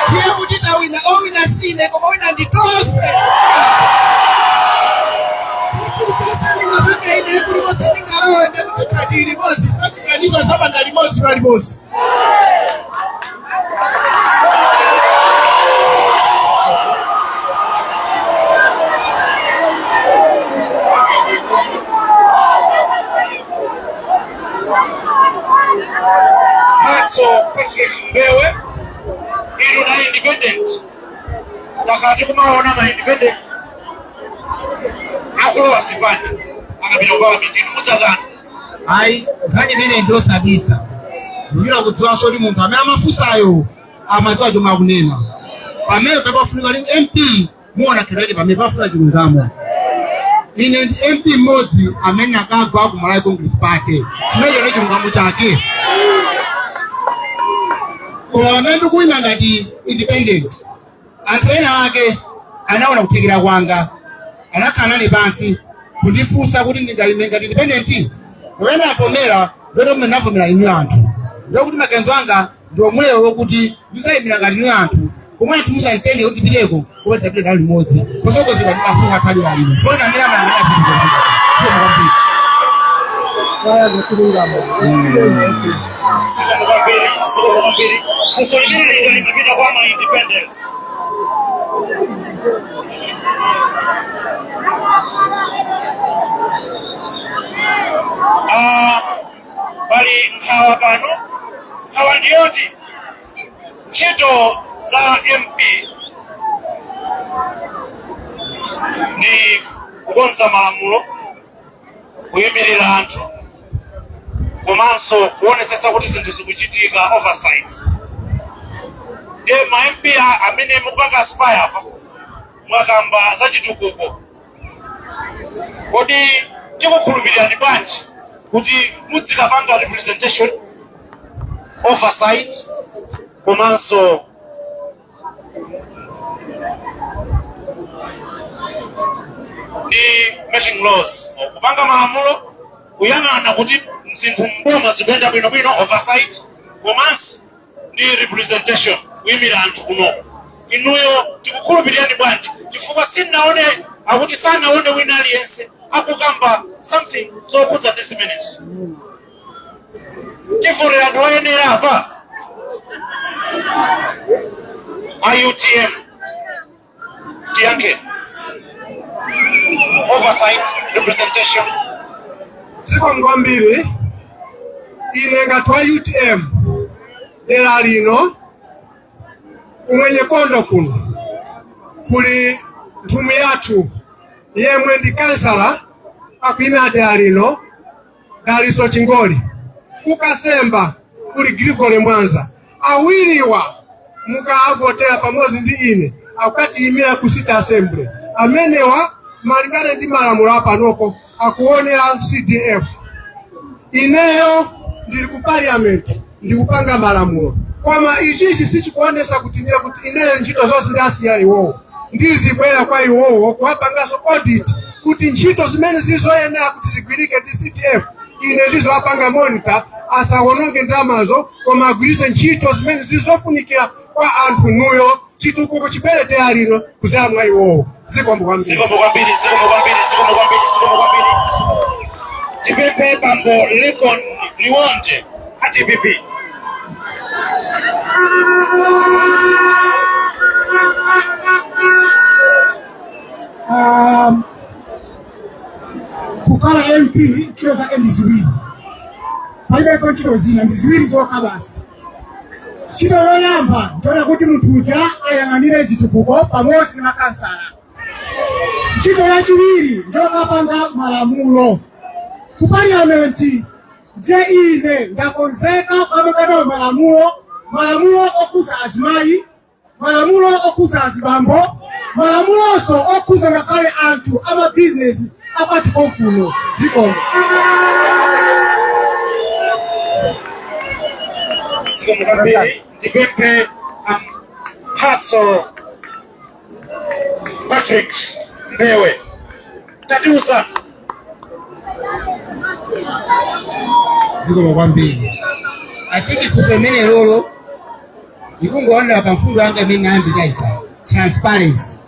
Tiye kuti tawina, owina sine, koma owina ndi tonse. Chilichonse ndingapanga ine, kulikonse ndingalowe, ndikuti khati limodzi fatiganizo zapanga limodzi paliponse. Matso Patrick Mbewe, inu na independent, takhala tikumaona ma independent akulowa zipani akapita ku parliament, inu mudzatani? Ayi, nkhani imene ndiyosabisa. Ndikira kudziwanso kuti munthu amene amafunsayo amadziwa chomwe akunena. Pamene pafunika kuti MP muona khalidwe lake, pamene pafuna chilungamo. Ine ndi MP mmodzi amene akagwa ku Malawi Congress Party, chimenecho ndi chilungamo chake. Koma pamene ndikuyima ngati independent, anthu ena ake anaona kuthekera kwanga, anakhala nane pansi kundifunsa kuti ndingayime ngati independent. Pamene ndavomera, ndoti mmene ndavomera inu anthu, ndikuti maganizo anga ndi omwewo wokuti ndizayimira ngati inu anthu, komwe anthu muzanditenge kuti tipiteko, koma tisapite nawo limodzi posogozedwa ndi mafumu athu alino fona amene amayang'anira zinthu kwambiri. Zikomo kwambiri, zikomo kwambiri. Funso limene lija limapita kwa ma independents. Ah, pali nkhawa pano. Nkhawa ndiyoti ntchito za MP ndi kukonza malamulo, kuyimirira anthu, komanso kuonetsetsa kuti zinthu zikuchitika, oversight. Ndiye ma MP amene mukupanga aspire apa, mwakamba za chitukuko, kodi tikukhulupirirani bwanji kuti mudzikapanga representation, oversight, komanso ndi making laws, kupanga malamulo, kuyang'ana kuti zinthu mboma zikuyenda bwinobwino, oversight, komanso ndi representation, kuyimira anthu kunoko? Inuyo tikukhulupirirani bwanji? Chifukwa sinaone akuti sanaone wina aliyense akukamba something zokhudza ndi zimenezo. Tivotera anthu oyenera apa a UTM. Tiyankhe. Oversight, representation. Zikomo kwambiri. Ine ngati wa UTM, dera lino kumwenye kondo kuno kuli nthumwi yathu yemwe ndi kansala akuyimira dera lino, Daliso Chingoli. Kukasemba kuli Gregory Mwanza. Awiriwa Mukavotera pamodzi ndi ine akukatiyimira ku City Assembly. Amenewa malingana ndi malamulo apanopo akuonera CDF. Ineyo ndili ku parliament ndikupanga malamulo, koma ichichi sichikuonesa kuti ndiye kuti ineyo ntchito zonse ndasiya iwowo. Ndizibwera kwa iwowo kuwapanganso audit kuti ntchito zimene zizoyenera kuti zigwirike ndi CDF ine ndizowapanga monitor, asawononge ndalamazo koma agwiritse ntchito zimene zizofunikira kwa anthu nuyo, chitukuko chibwere dera lino kudzera mwa iwowo. Zikomo kwambiri. Zikomo kwambiri, zikomo kwambiri, zikomo kwambiri, zikomo kwambiri. Tipemphe bambo Lincoln Liwonde a DPP. Kukhala MP ntchito zake ndi ziwiri, palibenso ntchito zina, ndi ziwiri zokha basi. Ntchito yoyamba ndiona kuti munthu uja ayang'anire zitukuko pamodzi ndi makansala. Ntchito yachiwiri ndiyokapanga malamulo ku parliament. Ndiye ine ndakonzeka kukapanga malamulo, malamulo okhuza azimayi, malamulo okhuza azibambo, malamulonso okhuza ngakhale anthu amabizinesi akwathu konkuno. Zikomo. Zikomo kwambiri. Ndipemphe Mphatso Patrick Mbewe, tatiuza. Zikomo kwambiri. I think funso limene lolo ikungoonera pa mfundo yanga imene nayambira ija, transparency.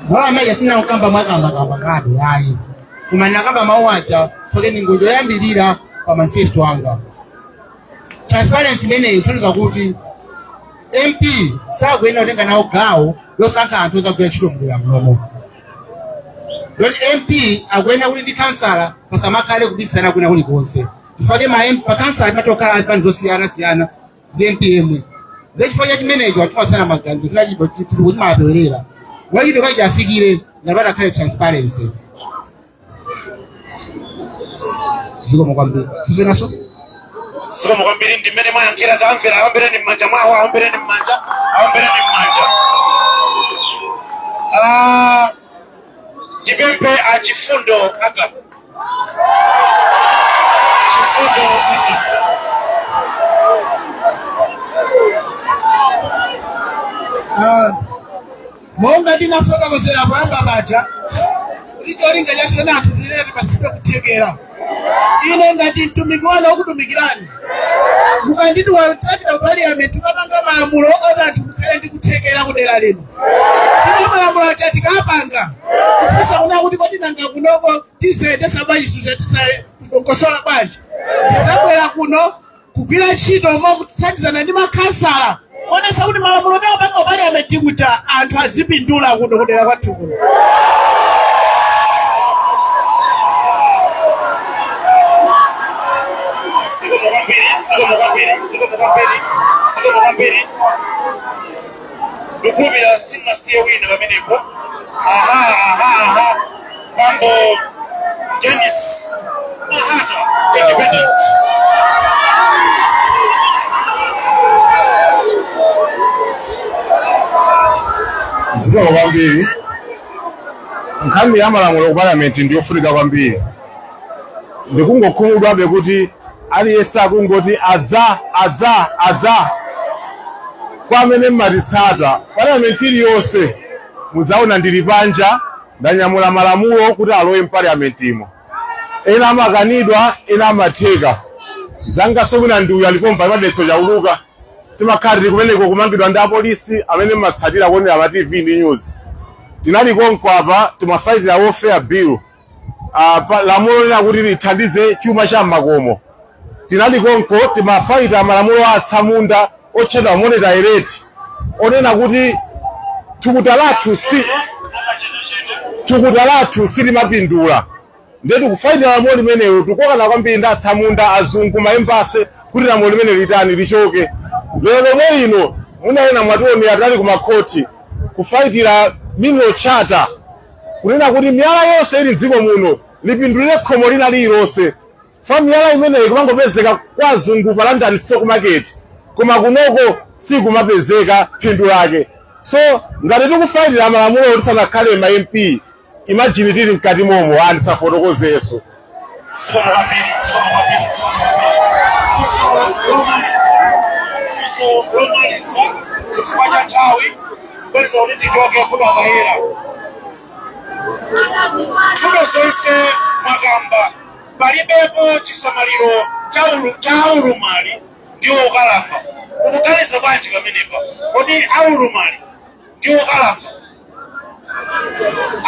Mawu amene sinakukamba mwakambakamba kabe ayi, koma ndinakamba mawu aja foke ndi ngonjo yoyambirira pa manifesto anga. Transparency imeneyi ikutanthauza kuti MP sakuyenera kutenga nawo gawo losankha anthu ozagwira ntchito mdera munomo. Loti MP akuyenera kuti ndi kansala pasamakhale kubisana kwina kulikonse, chifukwa ma MP makansala timatha kukhala azipani zosiyanasiyana ndi MP yemwe. Ndiye chifukwa cha chimenecho anthu amasiyana maganizo, tinachipo chitukuko chimapewerera wachito kachi afikire ngati patakhale transparency. Zikomo kwambiri. Sizenaso. Zikomo kwambiri ndi mmene mwayankhira, tamvera. Aombereni m'manja mwawo, aombereni m'manja, aombereni m'manja. Ah, tipemphe a Chifundo Agabu. Chifundo Agabu. Monga ndinafotokozera poyamba paja kuti cholinga cha senatu tinene tipatsidwe kuthekera. Ine ngati mtumiki wanu wokutumikirani, mukandituma tapita ku parliament tikapanga malamulo oti anthu mukhale ndi kuthekera kudera lino, ndipo malamulo aja tikapanga kufunsa kuna kuti kodi nanga kunoko tizayendesa bwanji, tizakongosola bwanji, tizabwera kuno kugwira ntchito mothandizana ndi makhansala kuonetsa kuti malamulo tikapanga ku parliament kuti anthu azipindula kuno kudera kwathu kuno. Zikomo kwambiri, zikomo kwambiri, zikomo kwambiri, zikomo kwambiri. Ndikukhulupirira simunasiye wina pamenepo. Aha, aha, aha. Bambo Dennis Mahata, Independent. Zikomo kwambiri. Nkhani ya malamulo ku parliament ndiyofunika kwambiri. Ndikungokhumudwabe kuti aliyense akungoti adza, adza, adza. Kwa amene mmatitsata, parliament iliyonse muzaona ndili panja ndanyamula malamulo kuti alowe mpaliamentimo. Ena amakanidwa, ena amatheka. Zangaso mwina ndi uyu alipo mpano, Madalitso Chauluka. Timakhala tili kumeneko kumangidwa ndi apolisi amene mmatsatira kuonera pa TV ndi news. Tinali konko apa timafaitira welfare bill, lamulo lina kuti lithandize chuma cha mmakomo. Tinali konko timafaita malamulo a atsamunda otchedwa monetary rate, onena kuti thukuta lathu silimapindula. Ndiye tikufaitira lamulo limenelo, tikukokana kwambiri ndi atsamunda, azungu, maembase kuti lamulo limene litani, lichoke. Lero lomwe lino munayena mwationera tinali ku makhoti kufaitira mineral charter, kunena kuti miyala yonse ili mdziko muno lipindulire khomo lina lililonse. Fa miyala imeneyi kumangopezeka kwa azungu pa London stock market, koma kunoko sikumapezeka phindu lake. So ngati tikufayitira malamulo tisanakhale ma MP, imagine tili mkati momo, andisafotokozeso. Zikomo kwambiri, zikomo kwambiri, zikomo kwambiri. Funso lomaliza, funso lomaliza chifukwa cha nthawi, kweza kuti tichoke kudakayera. Mfundo zonse mwakamba, palibepo chisamaliro cha aulumali ndi okalamba. Mukuganiza bwanji pamenepa? Kodi aulumali ndi okalamba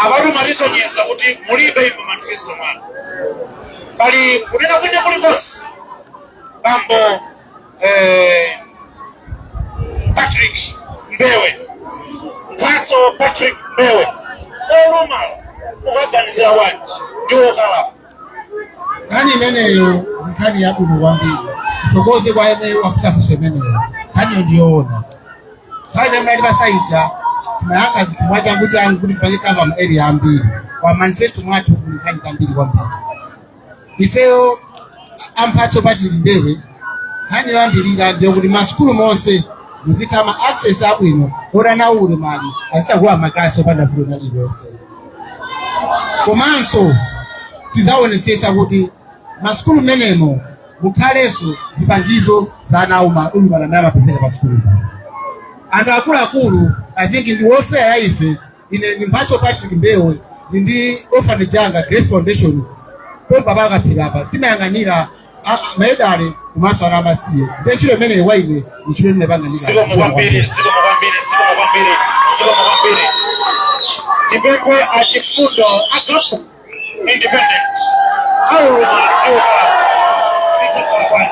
apatu mwatisonyeza kuti mulibe mu manifesto mwanu? Pali kunena kwina kulikonse, bambo Patrick Mbewe, Mphatso Patrick Mbewe, olumala mukaganizira bwanji ndi okalamba? Nkhani imeneyo ndi nkhani yabwino kwambiri. Tithokoze kwa yemwe wafunsa funso imeneyo. Nkhaniyo ndiyoona. Nthawi imene munatipatsa ija timayankha zinthu mwachangu changu kuti tipange cover ma area ambiri. Kwa manifesto mwathu muli nkhani zambiri kwambiri. Ifeyo a Mphatso Patrick Mbewe, nkhani yoyambirira ndiyo kuti masukulu monse muzikhala ma access abwino oti ana aulumali azitha kulowa makalasi opanda vuto lililonse. Komanso tidzaonetsetsa kuti masukulu menemo mukhalenso zipangizo za ana aulumali amene amapezeka pa sukulupo. Anthu akuluakulu, I think ndi welfare ya ife. Ine ndi Mphatso Patrick Mbewe, ndi ndi orphanage yanga Grace Foundation pompa pakaphiri apa, timayang'anira ma elderly komanso ana amasiye. Ndiye ntchito imeneyi kwa ine ndi ntchito imene Zikomo kwambiri, zikomo kwambiri, zikomo kwambiri, zikomo kwambiri. Ndipemphe achifundo agapu independent, aulumali ndi okalamba zidzakhala bwanji?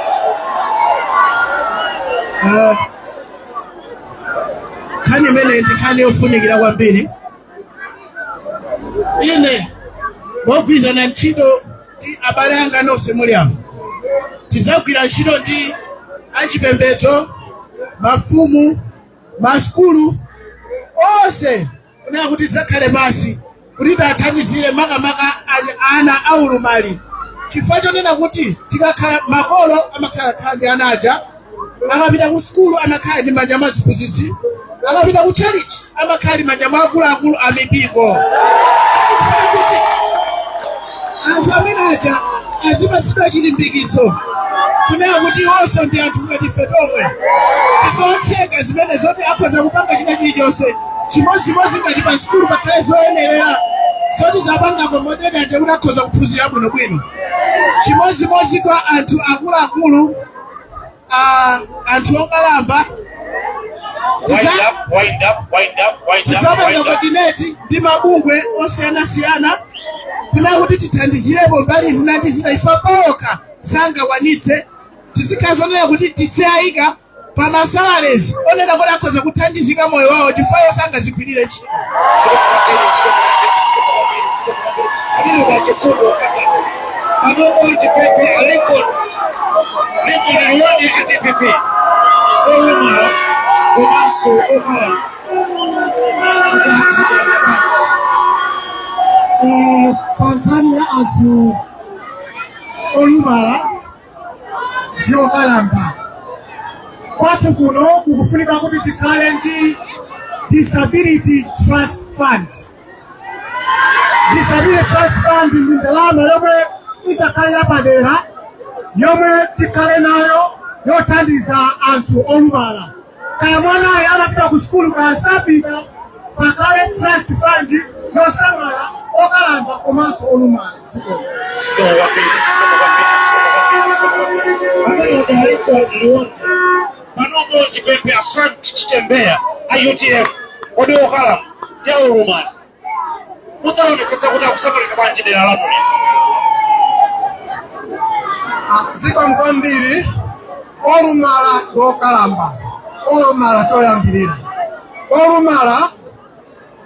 Nkhani imeneyi ndi nkhani yofunikira kwambiri. Ine mogwirizana ntchito ndi abale anga nonse muli apa, tidzagwira ntchito ndi achipembedzo, mafumu, masukulu onse kunena kuti tidzakhale pansi kuti tiathandizire makamaka ana aulumali, chifukwa chonena kuti tikakhala makolo amakhala ndi ana aja, akapita ku sukulu amakhala ndi manja mwa aziphunzitsi, akapita ku tchalitchi amakhala ndi manja mwa akuluakulu a mipingo. Tikufuna kuti anthu amene aja azipatsidwa chilimbikitso kunena kuti iwonso ndi anthu ngati ife tomwe, tizotheka zimene zoti akhoza kupanga china chilichonse. Chimodzimodzi ngati pa sukulu pakhale zoyenerera zoti zapanga accommodate aja kuti akhoza kuphunzira bwinobwino. Chimodzimodzi kwa anthu akuluakulu, anthu okalamba, Wind up, wind up, wind up, wind up, tidzapanga wind up. coordinate ndi mabungwe osiyanasiyana kunena kuti tithandizirepo mbali zina ndi zina. Ife pokha sangakwanitse. Tizikhala zonena kuti tidziyayika pa ma salaries onena kuti akhoza kuthandizika moyo wawo, chifukwa iwo sangazigwirire ntchito. Amene wachifundo panopo, ndipemphe a Lincoln, Lincoln Liwonde a DPP, olumala komanso okalamba. Pa nkhani ya anthu olumala ndi okalamba, kwathu kuno kukufunika kuti tikhale ndi Disability Trust Fund. Disability Trust Fund ndi ndalama yomwe izakhale yapadera yomwe tikhale nayo yothandiza anthu olumala. Kaya mwanayo amapita ku sukulu kaya sapita, pakhale trust fund yosamala okalamba komanso olumala dziko. Zikomo kwambiri, zikomo kwambiri, zikomo kwambiri, zikomo kwambiri. Amene aliko Liwonde panopo, ndipemphe a Frank Chitembeya a UTM, kodi okalamba ndi aulumali mudzaonetsetsa kuti akusamalira bwanji dera lanu lino? Zikomo kwambiri. Olumala ndi okalamba, olumala choyambirira, olumala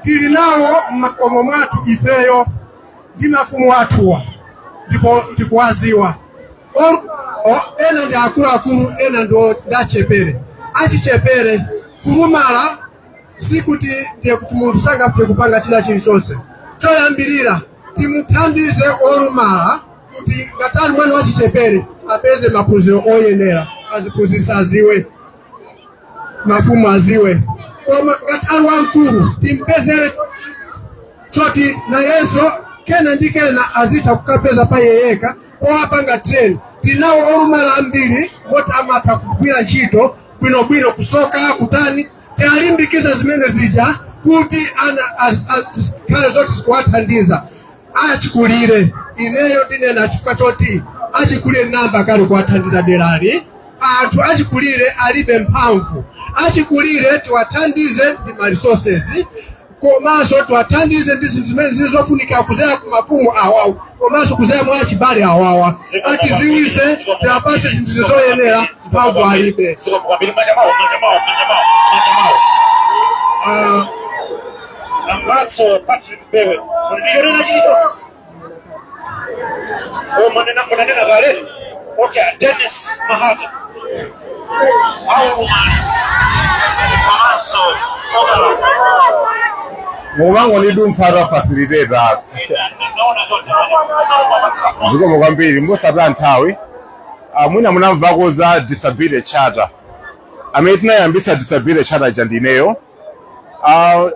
tili nawo m'makomo mwathu ifeyo ndi mafumu athuwa, ndipo tikuwaziwa. Olumalawo ena ndi akuluakulu, ena ndi achichepere. Achichepere, kulumala sikuti ndiye kuti munthu sangapite kupanga china chilichonse. Choyambirira timuthandize olumala kuti ngati ali mwana wachichepere apeze maphunziro oyenera, aziphunzitsi aziwe. Mafumu aziwe, koma ngati ali wamkulu timpezere choti nayenso kena ndi kena azitha kukapeza pa iye yekha powapanga train. Tinawo olumala ambiri moti amatha kugwira ntchito bwinobwino, kusoka, kutani. Tialimbikise zimene zija kuti ana zikhale zoti zikuwathandiza achikulire. Ineyo ndinena chifukwa choti achikulire namba kale kuwathandiza derali. Anthu achikulire alibe mphamvu. Achikulire tiwathandize ndi ma resources, komanso tiwathandize ndi zinthu zimene zili zofunika kuzera ku mafumu awawo, komanso kuzera mwa achibale awawa atiziwise, tiwapase zinthu zoyenera. Mphamvu alibe. Zikomo kwambiri. Manja mawo, manja mawo, manja mawo, manja mawo. Mphatso Patrick Mbewe, muli ndi chilichonse? Oh, munanena kale. Okay, Dennis Mahata. Aulumali. Komanso okalamba. Mukumangondidumpha, facilitator. Naona zote. Zikomo kwambiri. Mosataya nthawi, mwina munamvako za disability charter. Amene tinayambisa disability charter ija ndineyo.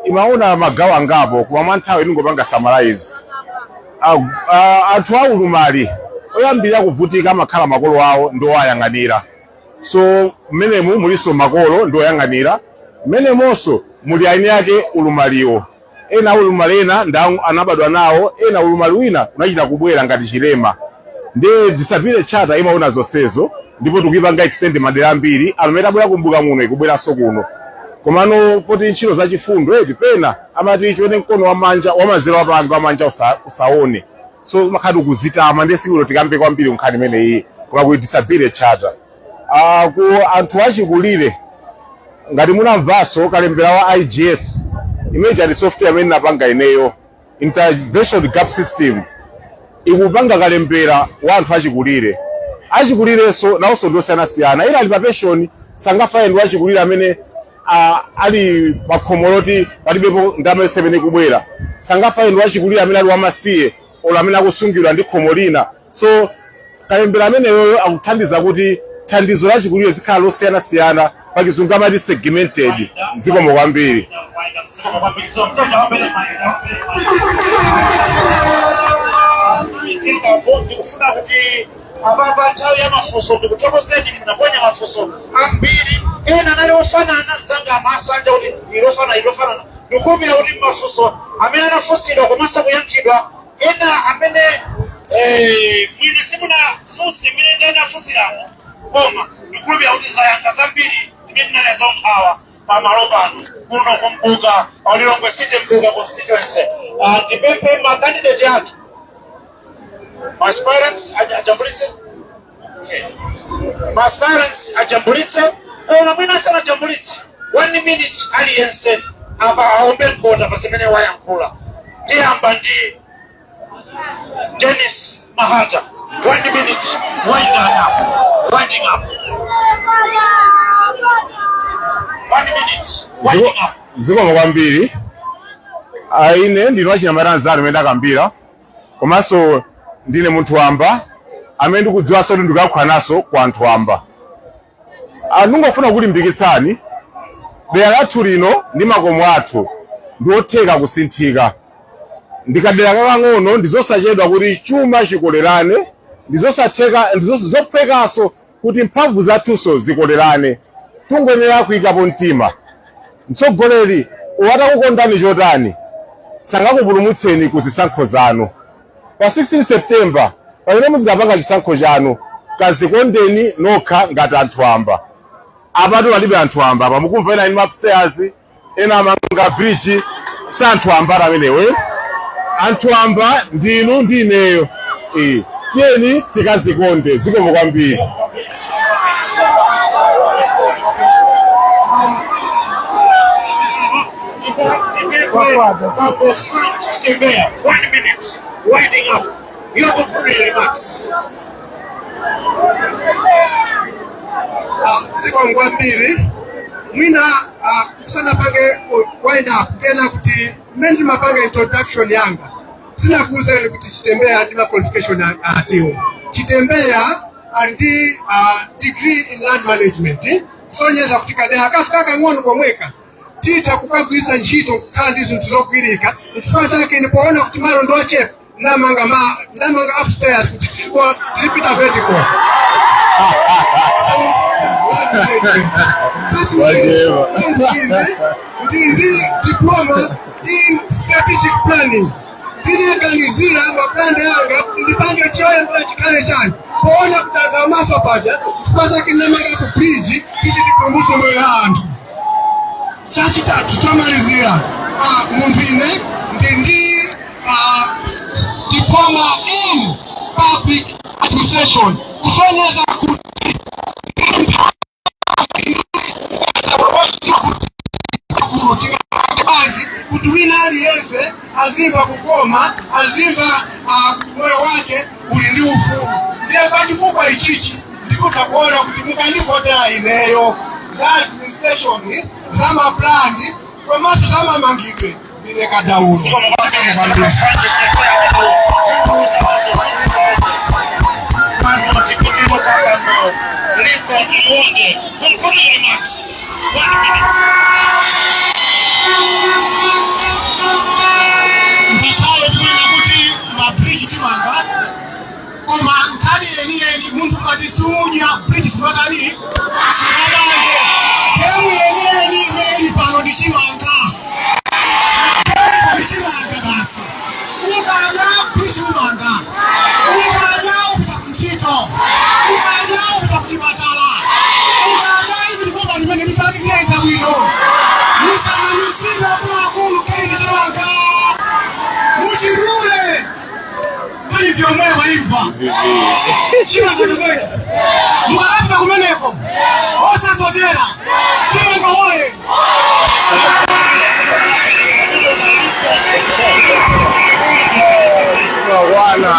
Imaona magawo angapo, koma mwa nthawi ndingopanga summarize. Anthu aulumali oyambirira kuvutika amakhala makolo awo ndi owayang'anira. So mmenemu mulinso makolo ndi oyang'anira, mmenemonso muli aini ake ulumaliwo. Ena ulumali ena ndi anabadwa nawo, ena ulumali wina unachita kubwera ngati chilema. Ndi disability charter imaona zonsezo, ndipo tikuyipanga extend madera ambiri. Amene abwera ku Mbuka muno, ikubweranso kuno. Komano poti ntchito zachifundo eti, pena amati chimene mkono wamanja wamanzere wapanga, wamanja usaone. So umakhala kuzitama ndi sikulo tikambe kwambiri nkhani imeneyi, koma ku disability charter, ku anthu achikulire, ngati munamvanso kalembera wa IGS, imene ndi software imene napanga ineyo, intervention gap system, ikupanga kalembera wa anthu achikulire. Achikulirenso nawonso ndiosiyanasiyana. Ena ali pa pension, sangafanane ndi wachikulire amene ali pa khomo loti palibepo ndalama yonse imene ikubwera, sangafanane ndi wachikulire amene ali wamasiye olo amene akusungidwa ndi khomo lina. So kalembera ameneyoyo akuthandiza kuti thandizo lachikulire zikhala losiyanasiyana, pachizungu amati segmented. Zikomo kwambiri. Zikomo kwambiri. So mtoto wambele mayi. Ndikufuna kuti apapa nthawi ya mafunso, ndikuthokozeni, munaponya mafunso ambiri. Ena anali ofanana, zanga amasanja kuti ilofanana, ilofanana. Ndikukhulupirira kuti mafunso amene anafunsidwa komanso kuyankhidwa, ena amene mwina simunafunse mmene ndinafunsiramo, koma ndikukhulupirira kuti zayankha zambiri zimene tinali nazo nkhawa pamalo pano kuno ku Mbuka, Lilongwe City, Mbuka constituency. Ndipemphe ma candidate athu, ma aspirants ajambulitse. Okay. Ma aspirants ajambulitse, koma mwina asanajambulitse, one minute aliyense apa aombe mkota pa zimene wayankhula. Tiyamba ndi Dennis Mahata. One minute, winding up, winding up. One minute, winding up. Zikomo kwambiri. Ine ndine wachinyamata anzanu amene ndakambira, komanso ndine munthu wamba amene ndikudziwanso kuti ndikuyankhula naso ku anthu wamba. Ndingofuna kulimbikitsani, dera lathu lino ndi makomo athu ndi otheka kusinthika. Ndikadera kakang'ono, ndi zosachedwa kuti chuma chikolerane, ndi zosatheka, ndi zophwekanso kuti mphamvu zathunso zikolerane. Tungoyenera kuyikapo mtima. Mtsogoleri watakukondani chotani sangakupulumutseni ku zisankho zanu. Pa 16 September, pamene muzikapanga chisankho chanu, kazikondeni nokha ngati anthu amba. Apatu palibe anthu amba apa. Mukumva ena ali upstairs, ena amanga bridge, si anthu amba amenewe. Anthu amba ndinu ndi ineyo. Tiyeni tikazikonde. Zikomo kwambiri. Bambo Frank Chitembea, one minute, winding up. Your concluding remarks. Zikomo kwambiri. Mwina sanapange wind up kena kuti mmene ndimapanga introduction yanga sinakuwuzeni kuti Chitembea ndi ma qualification atiwo. Chitembea ali ndi degree in land management. Kusonyeza kuti kadera kathu kakang'ono komweka titha kukagwiritsa ntchito kukhala ndi zinthu zogwirika. Chifukwa chake ine poona kuti malo ndi ochepa ndamanga ma ndamanga upstairs kuti tizipita vertical. So, chachiwiri, ine ndili ndi diploma in strategic planning. Ndinaganizira mapulani anga kuti ndipange choyambira chikhale chani poona kuti anthu amafa paja. Chifukwa chake ndinamangapo bridge kuti ndipulumutse moyo ya anthu. Chachitatu chomalizira, munthu ine ndi ndi diploma in public administration, kusonyeza kuti gulu tingabanzi kuti wina aliyense azimva kukoma, azimva moyo wake uli ndi ufulu. Ndiye pachifukwa ichichi ndikutha kuona kuti mukandivotera ineyo, za administration, za maplani komanso za mamangidwe, ndine kadaulo. Pano tikutero pano Clifford Liwonde, concluding remarks, one minute. Ngakhale tikunena kuti mabridge timanga, koma nkhani yeniyeni, munthu ngati sudya bridge simatani simamange. Game yeniyeni imene ili pano ndi chimanga. Game ndi chimanga basi. Ukadya, bridge umanga. Ukadya, upita kuntchito. Ukadya, upita kuchipatala. Ukadya, izi ndiboma limene litati liyenda bwino. Musanamizidwe akuluakulu, kali ndi chimanga muchidule. Kali ndiyo moyo waimva chimanga chomwecho. Mukakafika kumeneko osasotera. Chimanga woye! Mangwana.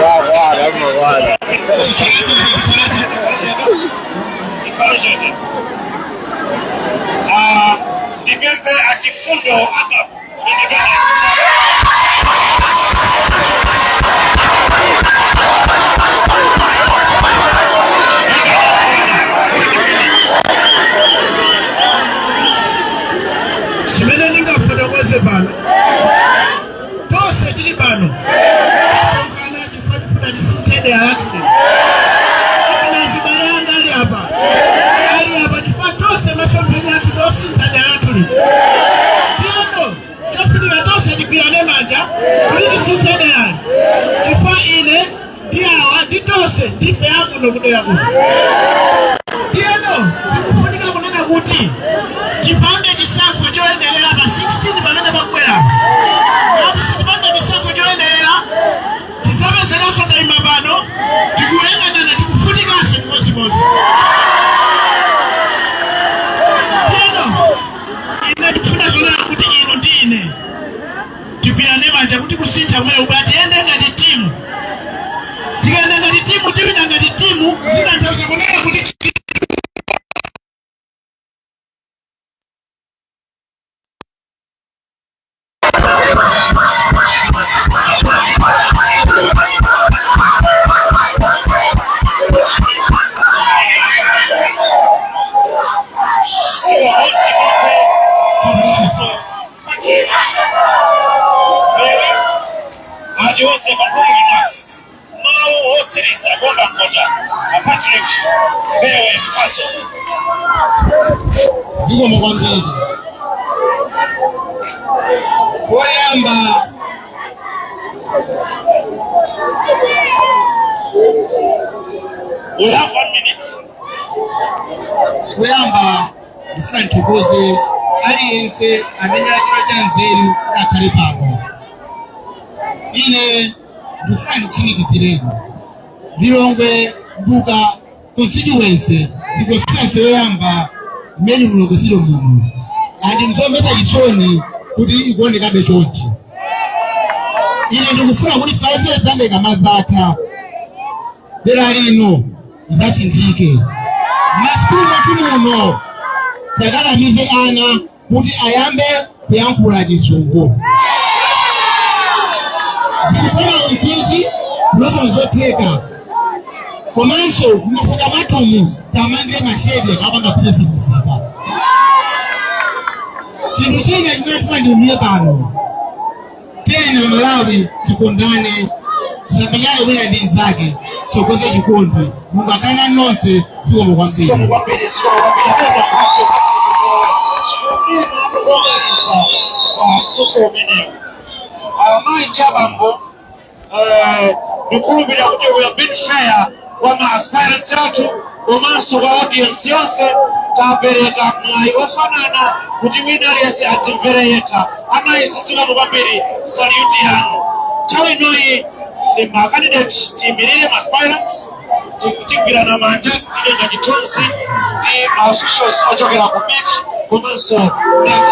Mangwana, mangwana. Ikhale chete. Ah, ndipemphe achifundo aka independent. Chimene ndingafotokoze pano, tonse tili pano tasonkhana chifukwa tifuna tisinthe dera lathu lino. Even azibale anga ali apa, ali apa chifukwa tonse masomphenya athu tosintha dera lathu lino. Tiyeno chofunika tonse tigwirane manja kuti tisinthe derali, chifukwa ine ndi awa ndi tonse ndife akuno kudera kuno. Tiyeno zikufunika kunena kuti tipange chisankho choyenerera pa 16 pamene pakubwerapo. Ngati sitipanga chisankho choyenerera, tizapezekanso tayima pano tikuyang'anana, tikuvutikanso chimodzimodzi. Tiyeno ine ndikufuna zonena kuti inu ndi ine tigwirane manja kuti kusintha kumene kuba tiyende ngati timu. Tikayenda ngati timu, tiwina ngati timu. Zitanthauza kunena kuti Achiwose concluding remarks, mawu otsiriza kuomba mkota, a Patrick Mbewe Mphatso. Zikomo kwambiri. Poyamba We have one minute. Poyamba ndifuna ndithokoze aliyense amene achita cha nzeru kuti akhale pano. Ine ndikufuna ndikutsimikizireni, Lilongwe Mbuka constituency ndi constituency yoyamba imene Lilongwe City muno, and ndizomvetsa chisoni kuti ikuonekabe chonchi. Ine ndikufuna kuti 5 years yanga ikamazatha, dera lino lizasinthike. Masukulu mwathu muno takakamize ana kuti ayambe kuyankhula Chizungu. Zikutheka, impeach kunoso nzotheka. Komanso m'mafuta mwathumu tamangire mashedi akapanga bizinesi muzika. Chinthu china chimene tifuna ndiulule pano, tiyeni Amalawi tikondane, tisamenyane wina ndi mnzake, titsogoze chikondi. Mulungu akhale nanu nonse. Zikomo kwambiri. Zikomo kwambiri, zikomo kwambiri. Amene mphatso omaliza pa mtsutso umenewu. Amayi ndi abambo, ndikukhulupirira kuti we have been fair kwa ma aspirants athu komanso kwa audience yonse. Tapereka mwayi wofanana kuti wina aliyense adzimvere yekha. Amayi, zikomo kwambiri, salute yanu. Nthawi inoyi ndi ma candidate tiyimirire, ma aspirants tigwirana manja, titenga chithunzi ndi ma officials ochokera ku MEC komanso NEC.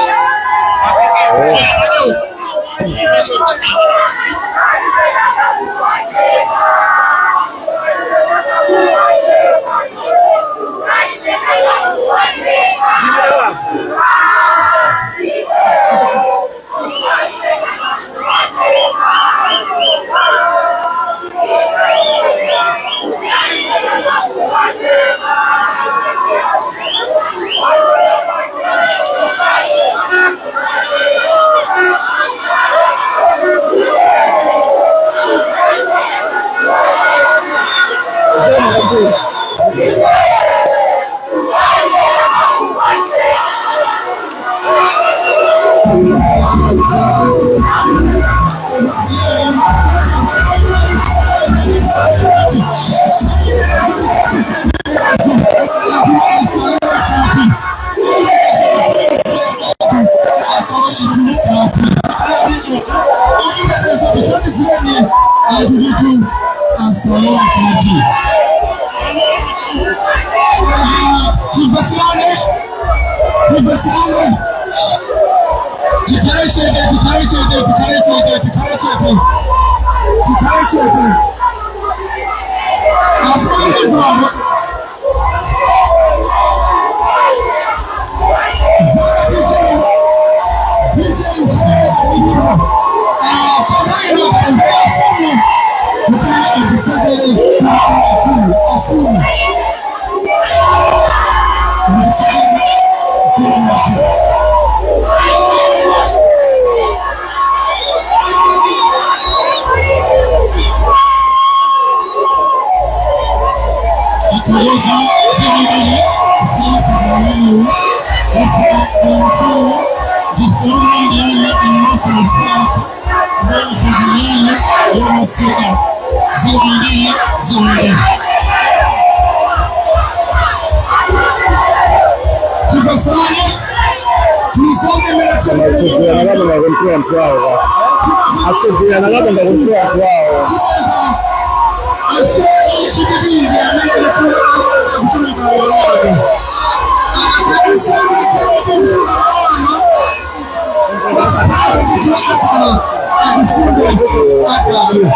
Timvetserane, timvetserane, tikhale chete, tikhale chete, tikhale chete, tikhale chete, tikhale chete. Asimakezwano zaka DJ DJ ukhale pamene akambea afumu kuti atitsegere kumana afumu nditsegere kumana. Athokoza kwambiri kufikisa pamene wafumu ndifumu ndiyani inonso mafumu ndiyani yomasuka ziwambiri ziwambiri. Timvetserane, tuisome mbele. Atsogoleri akapanda kunthula anthu awo, atsogoleri akapanda kunthula anthu awo. Chipipindi amene kutumika walano akathabisana kemukutula bwana wasababu kutoka afunde adamu